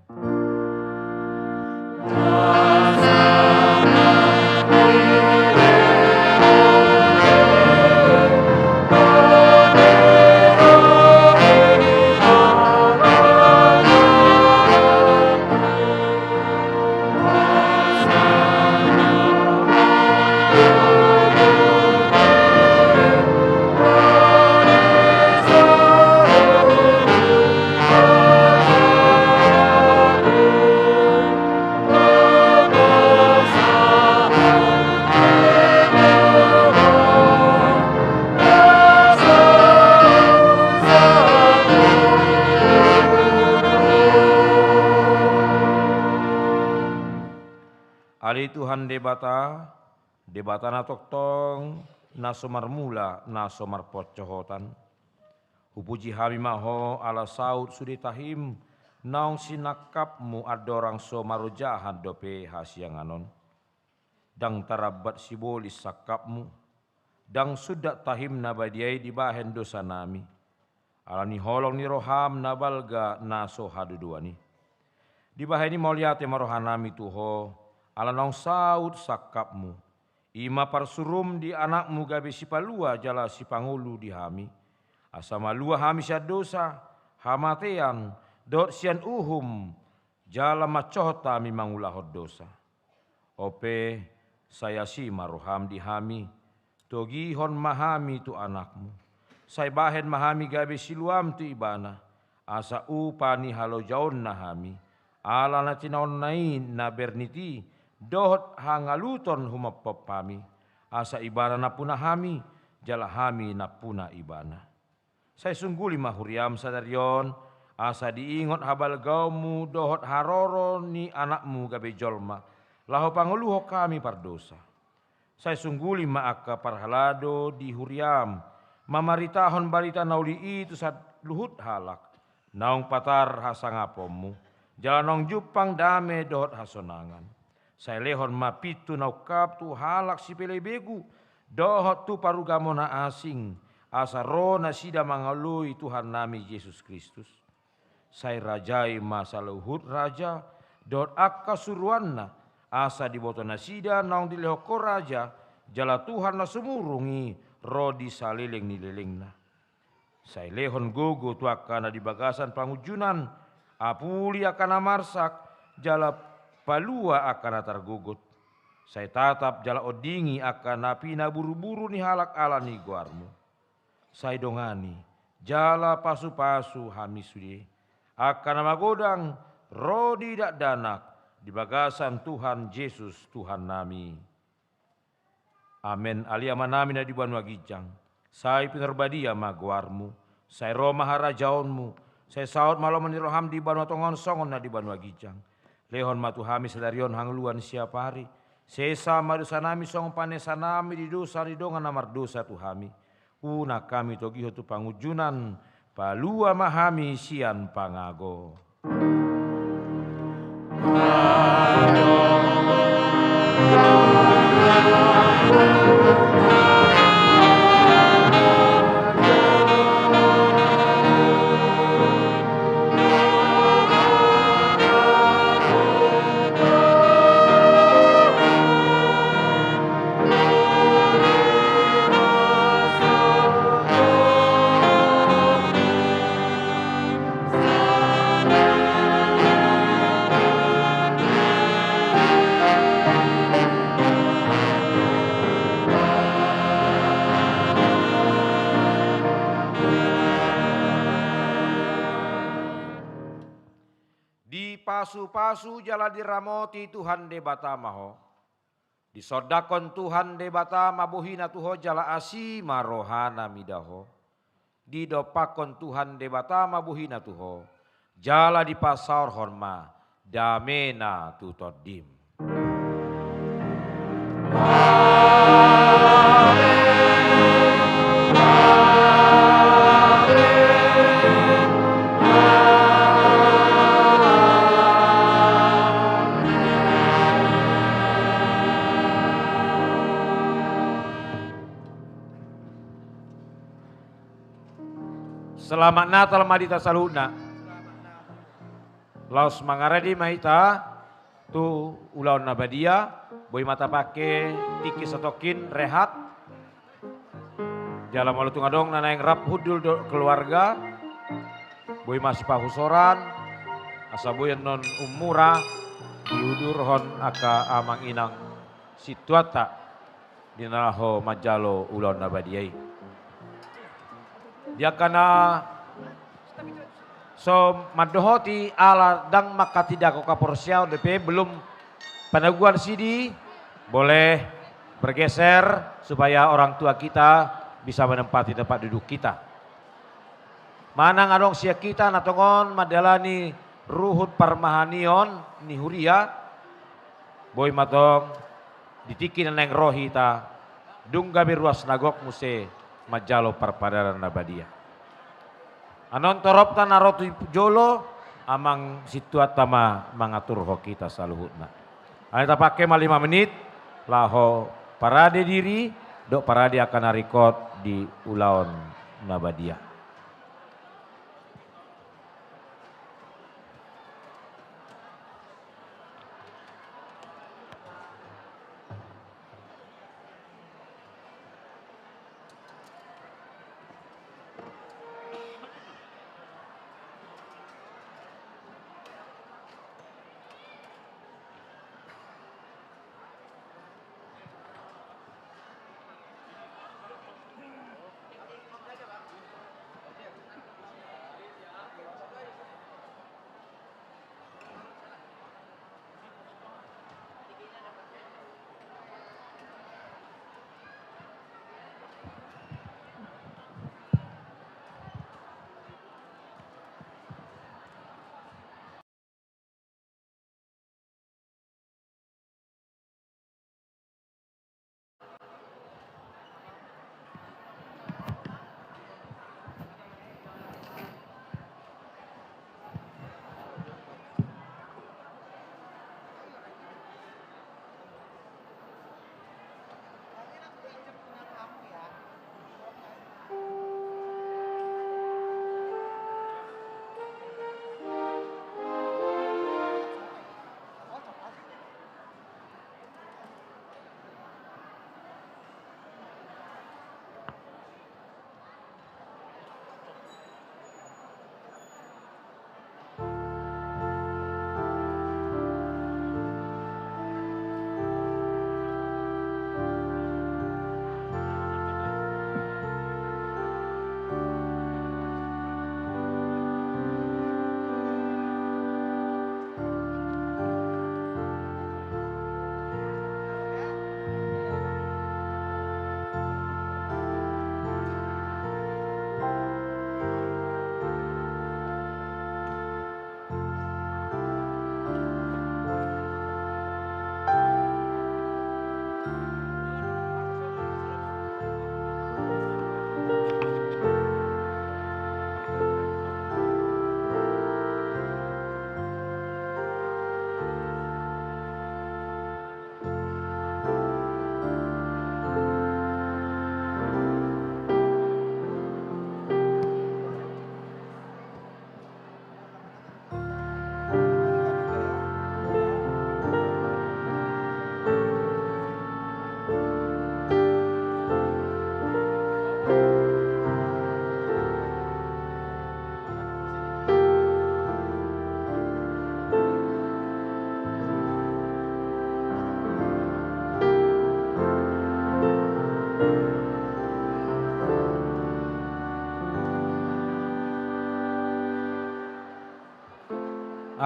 Ale Tuhan Debata, Debata na tongtong, na so marmula, na so marponsohotan. Hupuji hami ma Ho ala saut sude tahim naung sinangkapmu andorang so marojahan dope hasiangan on. Ndang tarambat sibolis sangkapmu, ndang sundat tahim na badia i dibahen dosanami. Ala ni holong ni roham na balga na so haduduan i. Dibahen i mauliate ma rohanami tu Ho, ala naung saut sangkapmu. I ma parsurum di Anakmu gabe sipalua jala sipangolu di hami. Asa malua hami sian dosa, hamatean, dohot sian uhum, jala mansohot hami mangulahon dosa. Onpe, sai asi ma roham di hami, togihon ma hami tu Anakmu. Sai bahen ma hami gabe siluam tu Ibana, asa upa ni halojaonna hami, ala na tinaonna i na bernit i, dohot hangaluton humomhom hami, asa Ibana nampuna hami, jala hami nampuna Ibana. Sai sungguli ma huriam sadari on, asa diingot habalgaonmu dohot haroro ni Anakmu gabe jolma, laho pangoluhon hami pardosa. Sai sungguli ma angka parhalado di huriam, mamaritahon barita na uli i tu saluhut halak, naung patar hasangaponmu, jala naung jumpang dame dohot hasonangan. Sai lehon ma pintu na ungkap tu halak sipelebegu, dohot tu parugamo na asing, asa ro nasida mangalului Tuhannami Jesus Kristus. Sai rajai ma saluhut raja, dohot angka suruanna, asa diboto nasida naung dilehon Ho raja, jala Tuhan na sumurung i ro di saleleng ni lelengna. Sai lehon gogo tu angka na di bagasan pangunjunan, apuli angka na marsak, jala palua angka na targogot. Sai tatap jala ondingi angka na pinaburuburu ni halak ala ni goarmu. Sai dongani, jala pasupasu hami sude, angka na magodang ro di dakdanak di bagasan Tuhan Jesus Tuhannami. Amen. Ale Amanami na di banua ginjang, sai pinarbadia ma goarmu, sai ro ma harajaonmu, sai saut ma lomo ni roham di banua tonga on songon na di banua ginjang. Lehon ma tu hami sadari on hangoluan siapari. Sesa ma dosanami songon panesanami di dosa ni dongan na mardosa tu hami. Unang hami togihon tu pangunjunan, palua ma hami sian pangago. Dipasupasu jala diramoti Tuhan Debata ma ho. Disondangkon Tuhan Debata ma bohina tu ho jala asi ma rohana mida ho. Didompakkon Tuhan Debata ma bohina tu ho, jala dipasaorhon ma damena tu tondim. Selamat Natal ma di hita saluhutna. Laos mangarade ma hita tu ulaon na badia, boi ma tapangke tingki satongkin rehat. Jala molo tung adong na naeng rap hundul dohot keluarga, boi ma sipahusoran, asa boi annon ummura diudurhon angka amang inang sintuanta di na laho manjalo ulaon na badia i. Di angka na so mandohoti ala ndang mangkatindangkon haporseaon dope, belum panaguan sidi, boleh bergeser supaya orang tua kita bisa menempati tempat duduk kita. Manang adong sian hita na tongon mandalani ruhut parmahanion ni huria, boi ma tong di tingki na naeng ro hita, dung gabe ruas na gok muse manjalo parpadanan na badia. Annon toropta na ro tu jolo, amang sintuanta ma mangaturhon hita saluhutna. Alai tapangke ma lima menit laho parade diri dohot parade angka na ringkot di ulaon na badia.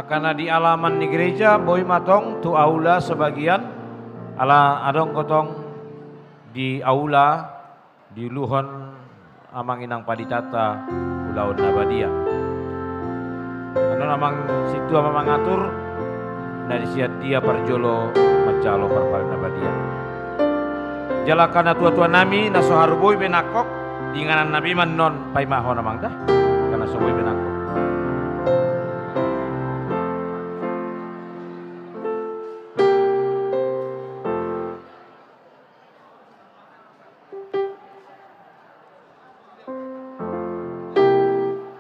Karena di alaman ni gereja, boi ma tong tu aula sebagian, ala adong gotong di aula, diuluhon amang inang panditanta ulaon na badia. Annon amang sintua ma mangatur, na disi dia parjolo manjalo parparen na badia. Jala angka na tua-tua nami, na so haru boi be nangkok, di inganan nami ma annon paimahon amang da, angka na so boi be nangkok.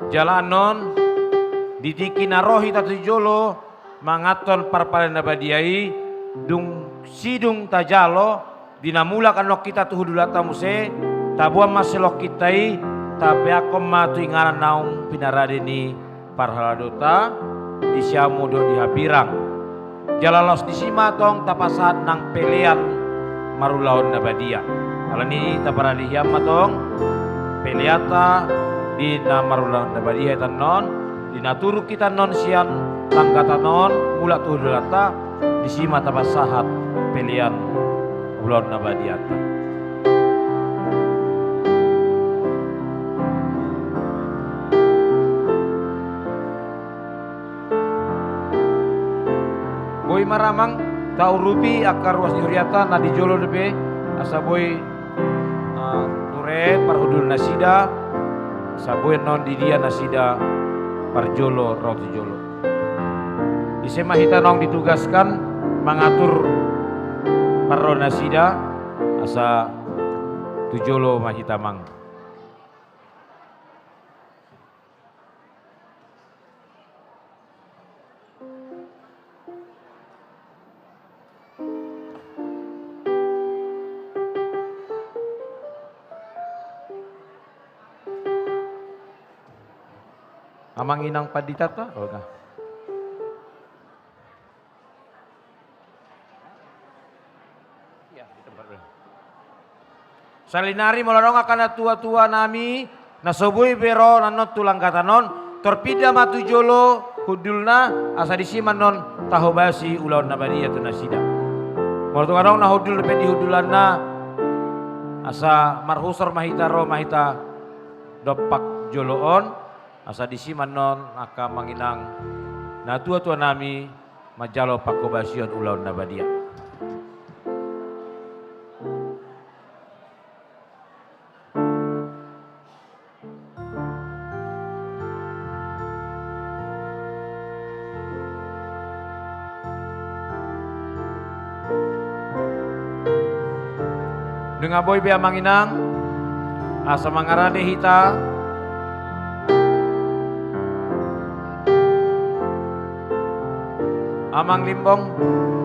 Jala annon, di tingki na ro hita tu jolo, manganhon parparen na badia i, dung sidung tajalo, di na mulak annon hita tu hundulanta muse, taboan ma silongkinta i, tapeakhon ma tu inganan naung pinarade ni parhaladonta, di siamun dohot di hambirang. Jala laos disi ma tong tapasahat nang pelean marulaon na badia. Alani i taparade hian ma tong peleanta di na marulaon na badia hita annon, di na turun hita annon sian langgatan on mulak tu hundulanta, disi ma tapasahat pelean ulaon na badianta. Boi ma ra amang taurupi angka ruas ni hurianta na di jolo dope, asa boi, ah, ture parhundul nasida, asa boi annon di dia nasida parjolo ro tu jolo. Ise ma hita naung ditugaskan mangatur parro nasida, asa tu jolo ma hita amang. Amang inang panditanta, oh, nah. Salinari molo adong angka na tua-tua nami na so boi be ro annon tu langgatan on, tor pinda ma tu jolo hundulna, asa disi ma annon tahobasi ulaon na badia tu nasida. Molo tung adong na hundul dope di hundulanna, asa marhusor ma hita, ro ma hita dompak jolo on, asa disi ma annon angka amang inang na tua-tua nami manjalo panghobasion ulaon na badia. Nunga boi be amang inang, asa mangarade hita. Amang Limbong,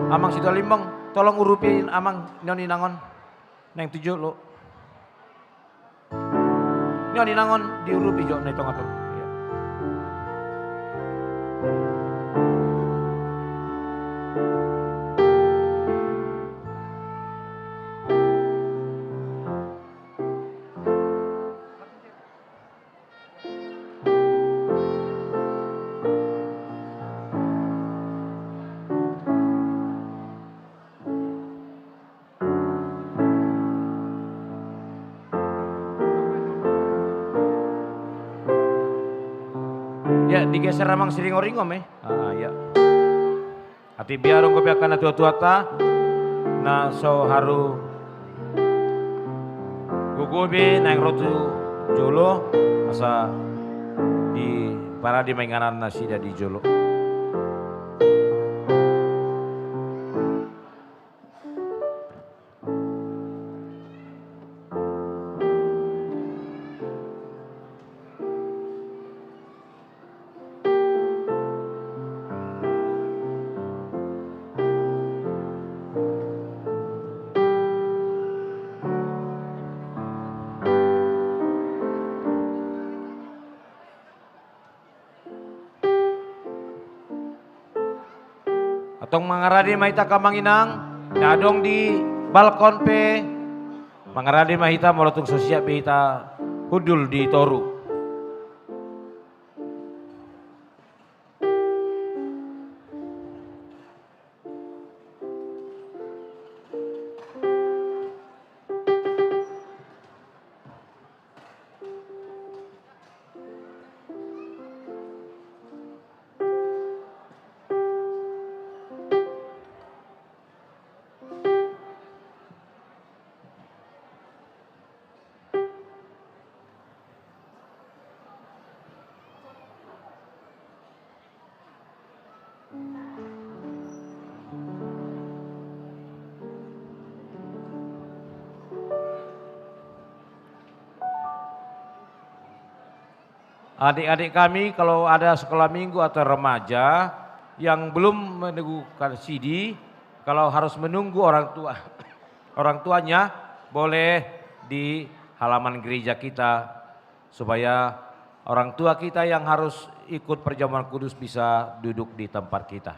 amang sintua Limbong, tolong urupi amang, nion inang on. Naeng tu jolo. Nion inang on diurupi jo na i tonga-tonga. Iya. Ya, digeser amang siringoringom, eh. Ah, ya. Atik biar anggo pe angka na tua-tuanta na so haru gogo be naeng ro tu jolo, asa diparade ma inganan nasida di jolo. Antong mangarade ma hita angka amang inang na adong di balkon pe, mangarade ma hita molo tung so siap be hita hundul di toru. Adik-adik kami, kalau ada sekolah minggu atau remaja yang belum menegukkan sidi, kalau harus menunggu orang tua, orang tuanya, boleh di halaman gereja kita, supaya orang tua kita yang harus ikut perjamuan kudus bisa duduk di tempat kita.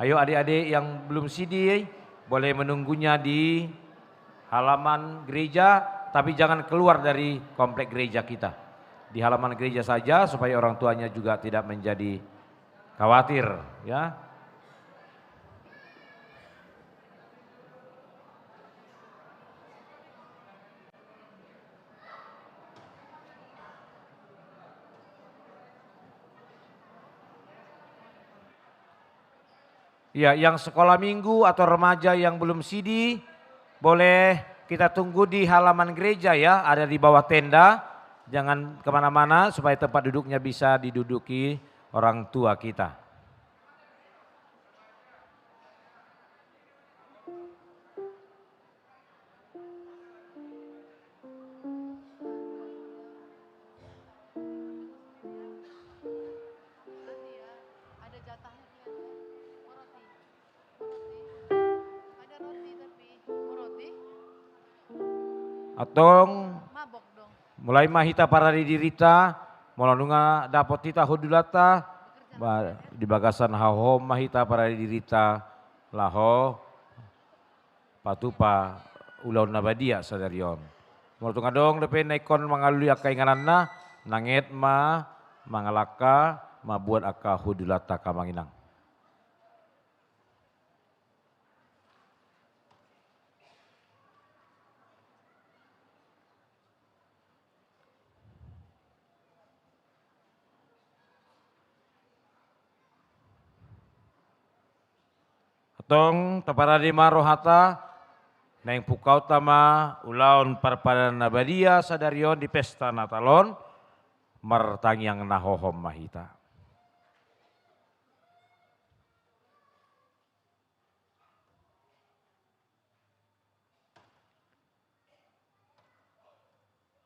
Ayo, adik-adik yang belum sidi, boleh menunggunya di halaman gereja, tapi jangan keluar dari komplek gereja kita. Di halaman gereja saja, supaya orang tuanya juga tidak menjadi khawatir, ya. Ya, yang sekolah minggu atau remaja yang belum sidi, boleh kita tunggu di halaman gereja, ya, ada di bawah tenda. Jangan kemana-mana, supaya tempat duduknya bisa diduduki orang tua kita. Antong, mulai ma hita parade dirinta, molo nunga dapot hita hundulanta, ba, di bagasan hahohom ma hita parade dirinta, laho patupa ulaon na badia sadari on. Molo tung adong dope na ingkon mangalului angka ingananna, nanget ma mangalangka mambuat angka hundulanta, amang inang. Antong, taparade ma rohanta, naeng pungkaonta ma ulaon parpadanan na badia sadari on di pesta Natal on, martangiang na hohom ma hita.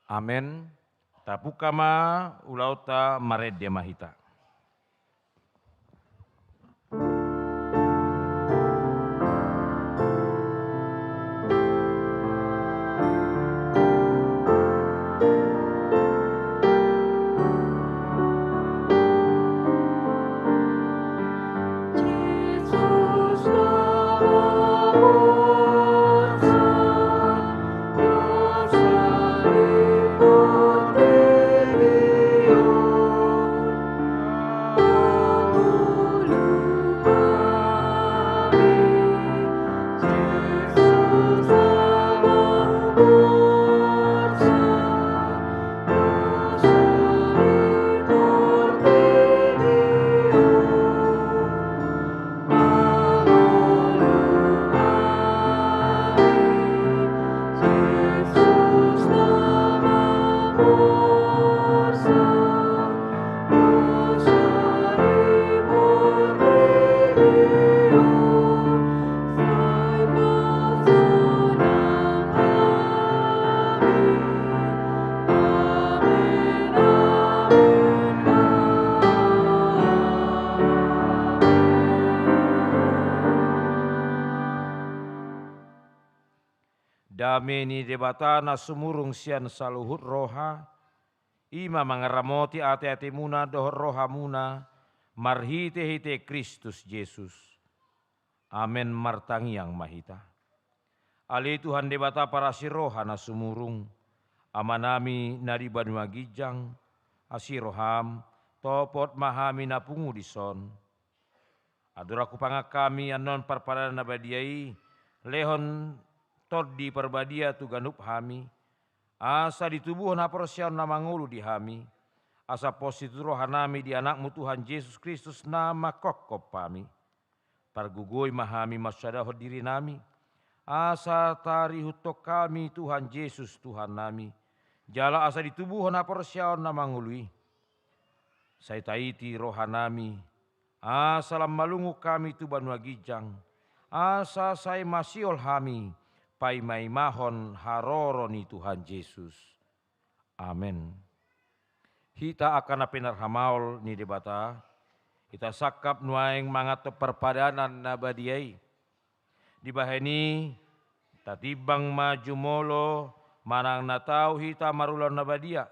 Amen. Tapungka ma ulaonta, marende ma hita. Dame ni Debata na sumurung sian saluhut roha, i ma mangaramoti ateatemuna dohot rohamuna, marhitehite Kristus Jesus. Amen. Martangiang ma hita. Ale Tuhan Debata parasi roha na sumurung, Amanami na di banua ginjang, asi roham, topot ma hami na pungu dison. Andorang hupangan hami annon parpadanan na badia i, lehon Tondi Parbadia tu ganup hami, asa ditubuhon haporseaon na mangolu di hami, asa posi tu rohanami di Anakmu Tuhan Jesus Kristus na manghophop hami. Pargogoi ma hami mansoadahon dirinami, asa tarihuthon hami Tuhan Jesus Tuhannami, jala asa ditubuhon haporseaon na mangolu i. Sai taiti rohanami, asa lam malungun hami tu banua ginjang, asa sai masihol hami paimaimahon haroro ni Tuhan Jesus. Amen. Hita angka na pinarhamaol ni Debata, hita sangkap nuaeng manganhon parpadanan na badia i. Dibahen i, tatimbang ma jumolo manang na tau hita marulaon na badia,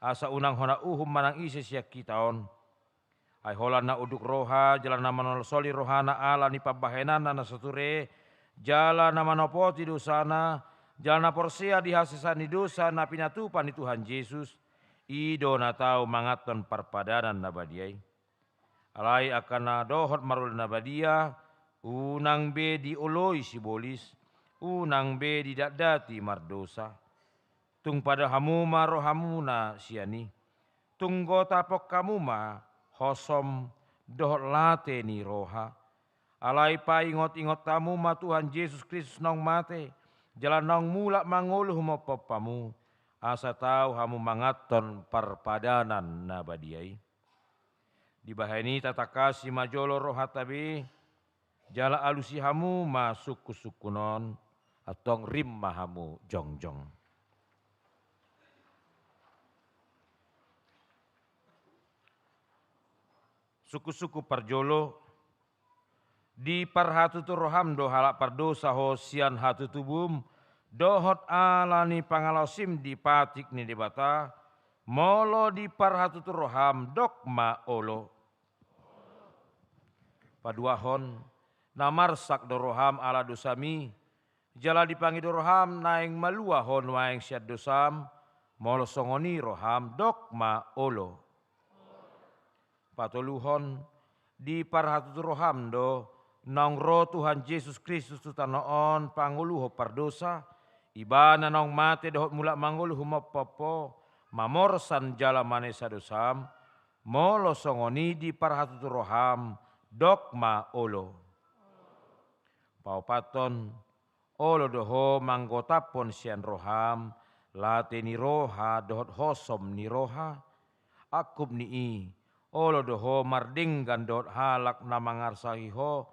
asa unang hona uhum manang ise sian hita on. Ai holan na unduk roha jala na manolsoli rohana ala ni pambahenanna na satur i, jala na manopoti dosana, jala na porsea di hasesaan ni dosa na pinatupa ni Tuhan Jesus, i do na tau manganhon parpadanan na badia i. Alai angka na dohot marulaon na badia, unang be dioloi sibolis, unang be didatdati mardosa. Tung padao hamu ma rohamuna sian i. Tung gotapon hamu ma hosom dohot late ni roha. Alai paingot-ingot hamu ma Tuhan Jesus Kristus naung mate, jala naung mulak mangolu humophop hamu, asa tau hamu manganhon parpadanan na badia i. Dibahen i tatangkasi ma jolo rohanta be, jala alusi hamu ma sungkun-sungkun on, antong rim ma hamu jongjong. Sungkun-sungkun parjolo, diparhatutu roham do halak pardosa ho sian hatutubum, dohot ala ni pangalaosim di patik ni Debata, molo diparhatutu roham, dok ma olo. Paduahon, na marsak do roham ala dosami, jala dipangido roham naeng malua ho nuaeng sian dosam, molo songon i roham, dok ma olo. Patoluhon, diparhatutu roham do, naung ro Tuhan Jesus Kristus tu tano on pangoluhon pardosa, Ibana naung mate dohot mulak mangolu humophop ho, mamorsan jala manesa dosam, molo songon i diparhatutu roham, dok ma olo. Paopathon, olo do ho manggotaphon sian roham, late ni roha dohot hosom ni roha. Angkup ni i, olo do ho mardenggan dohot halak na mangarsahi ho,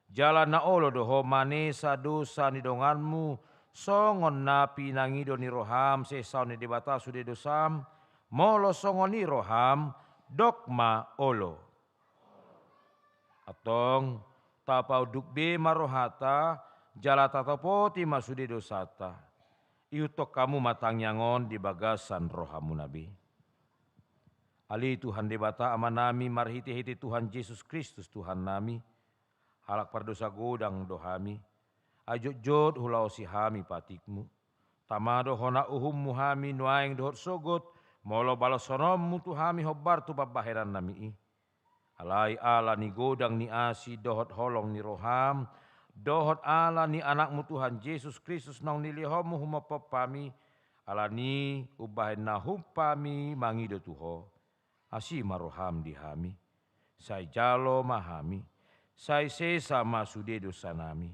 jala na olo do ho manesa dosa ni donganmu, songon na pinangido ni roham sesaon ni Debata sude dosam, molo songon i roham, dok ma olo. Antong, tapaunduk be ma rohanta, jala tatopoti ma sude dosanta. Ihuthon hamu ma tangiang on di bagasan rohamuna be. Ale Tuhan Debata Amanami, marhite-hite Tuhan Jesus Kristus Tuhannami, halak pardosa godang do hami, ai jotjot hulaosi hami patikmu. Tama do hona uhummu hami nuaeng dohot sogot, molo balashononmu tu hami hombar tu pambahenannami i. Alai ala ni godang ni asi dohot holong ni roham, dohot ala ni Anakmu Tuhan Jesus Kristus naung nilehonmu humophop hami, ala ni umbahen na hump hami mangido tu ho. Asi ma roham di hami, sai jalo ma hami, sai sesa ma sude dosanami.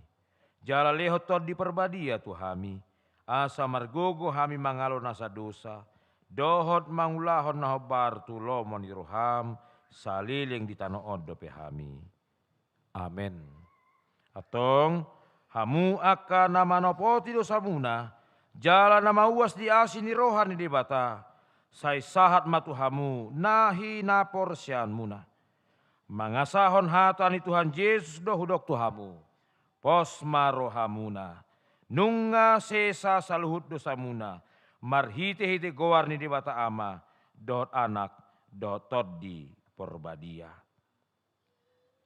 Jala lehon Tondi Parbadia tu hami, asa margogo hami mangalo nasa dosa, dohot mangulahon na hombar tu lomo ni roham, saleleng di tano on dope hami. Amen. Antong, hamu angka na manopoti dosamuna, jala na mauas di asi ni roha ni Debata, sai sahat ma tu hamu na hinaporseaonmuna. Mangasahon hata ni Tuhan Jesus do hudok tu hamu. Pos ma rohamuna. Nunga sesa saluhut dosamuna, marhite-hite goar ni Debata Ama, dohot Anak, dohot Tondi Parbadia.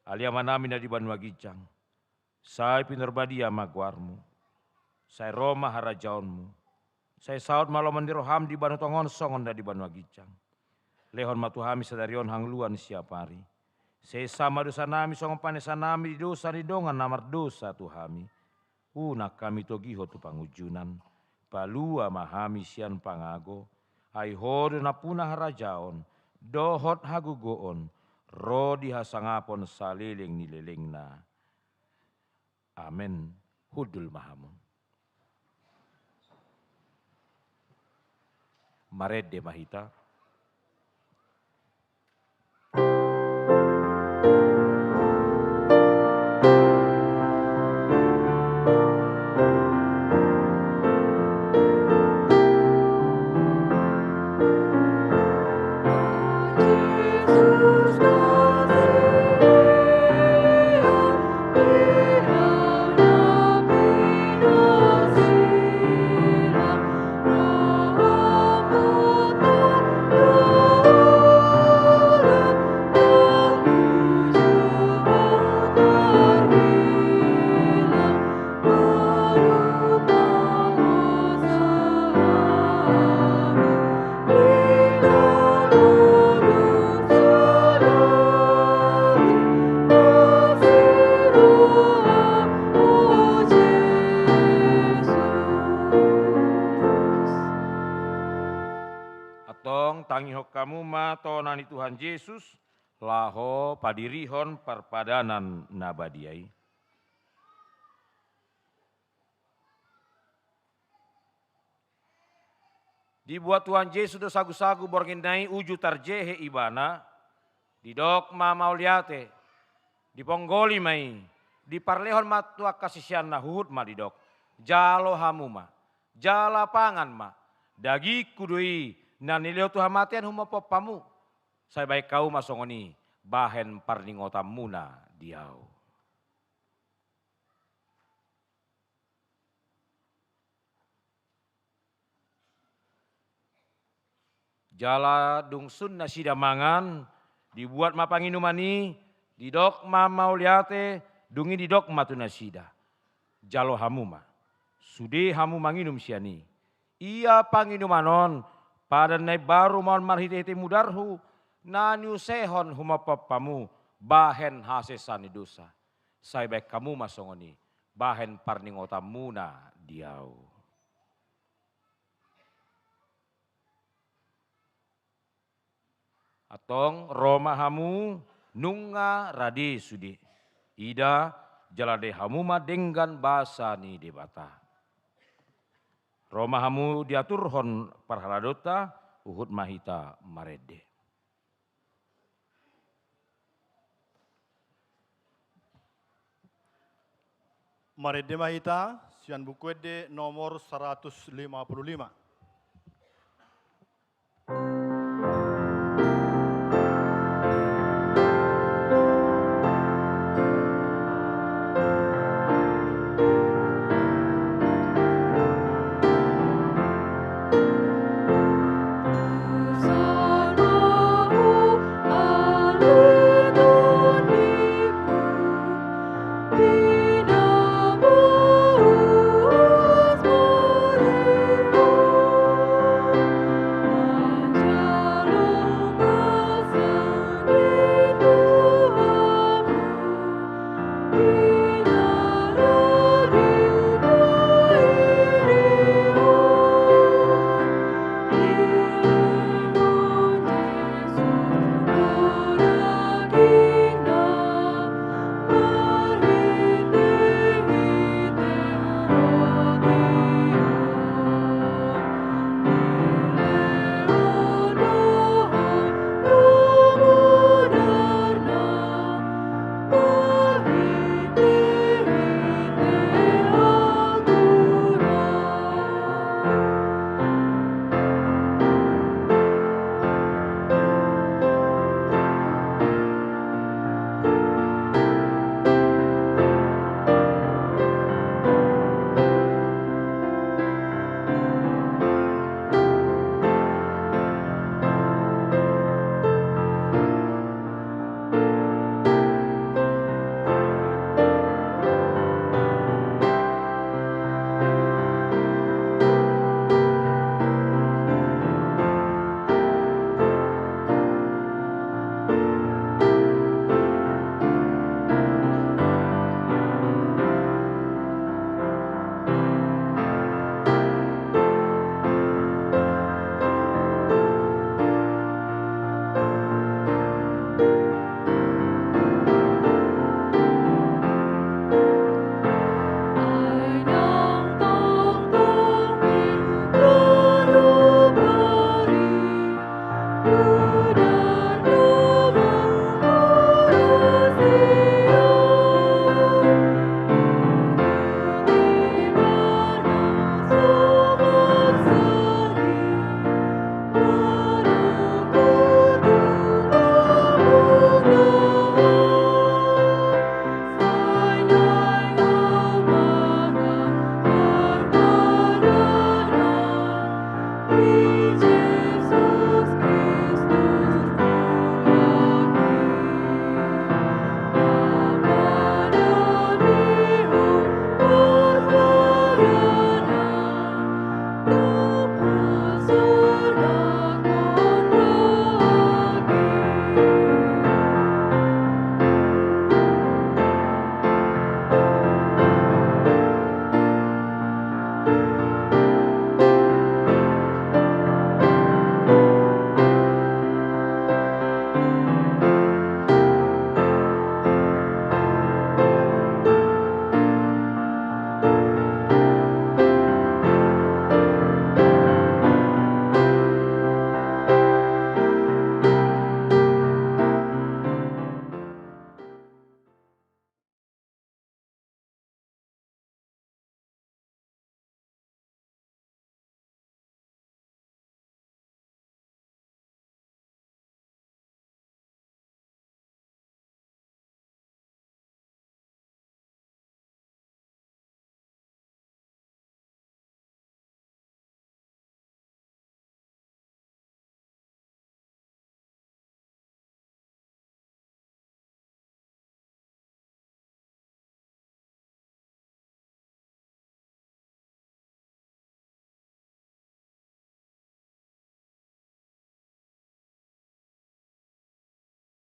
Ale Amanami na di banua ginjang, sai pinarbadia ma goarmu, sai ro ma harajaonmu, sai saut ma lomo ni roham di banua tonga on songon na di banua ginjang. Lehon ma tu hami sadari on hangoluan siapari. Sesa ma dosanami songon panesanami di dosa ni dongan na mardosa tu hami. Unang hami togihon tu pangunjunan, palua ma hami sian pangago, ai ho do nampuna harajaon, dohot hagogoon, ro di hasangapon saleleng ni lelengna. Amen. Hundul ma hamu. Marende ma hita. Tuhan Jesus, laho padirihon parpadanan na badia i. Dibuat Tuhan Jesus do sagu-sagu borngin na i uju tarjehe ibana, didok ma mauliate, diponggoli ma i, diparlehon ma tu angka siseanna huhut ma didok: Jalo hamu ma, jala pangan ma, dagingku do i na nilehon tu hamatean humophop hamu, sai bahen hamu ma songon i bahen parningotanmuna di ahu. Jala dung sun nasida mangan, dibuat ma panginuman i, didok ma mauliate, dung i didok ma tu nasida: Jalo hamu ma, sude hamu manginum sian i. Ia panginuman on, padan na imbaru ma on marhite-hite mudarhu, na niusehon humophop hamu bahen hasesaan ni dosa. Sai bahen hamu ma songon i bahen parningotanmuna di ahu. Antong ro ma hamu, nunga rade sude. Ida, jala dai hamu ma denggan basa ni Debata. Ro ma hamu diaturhon parhaladonta, huhut ma hita marende. Marende ma hita sian Buku Ende nomor saratus lima puluh lima.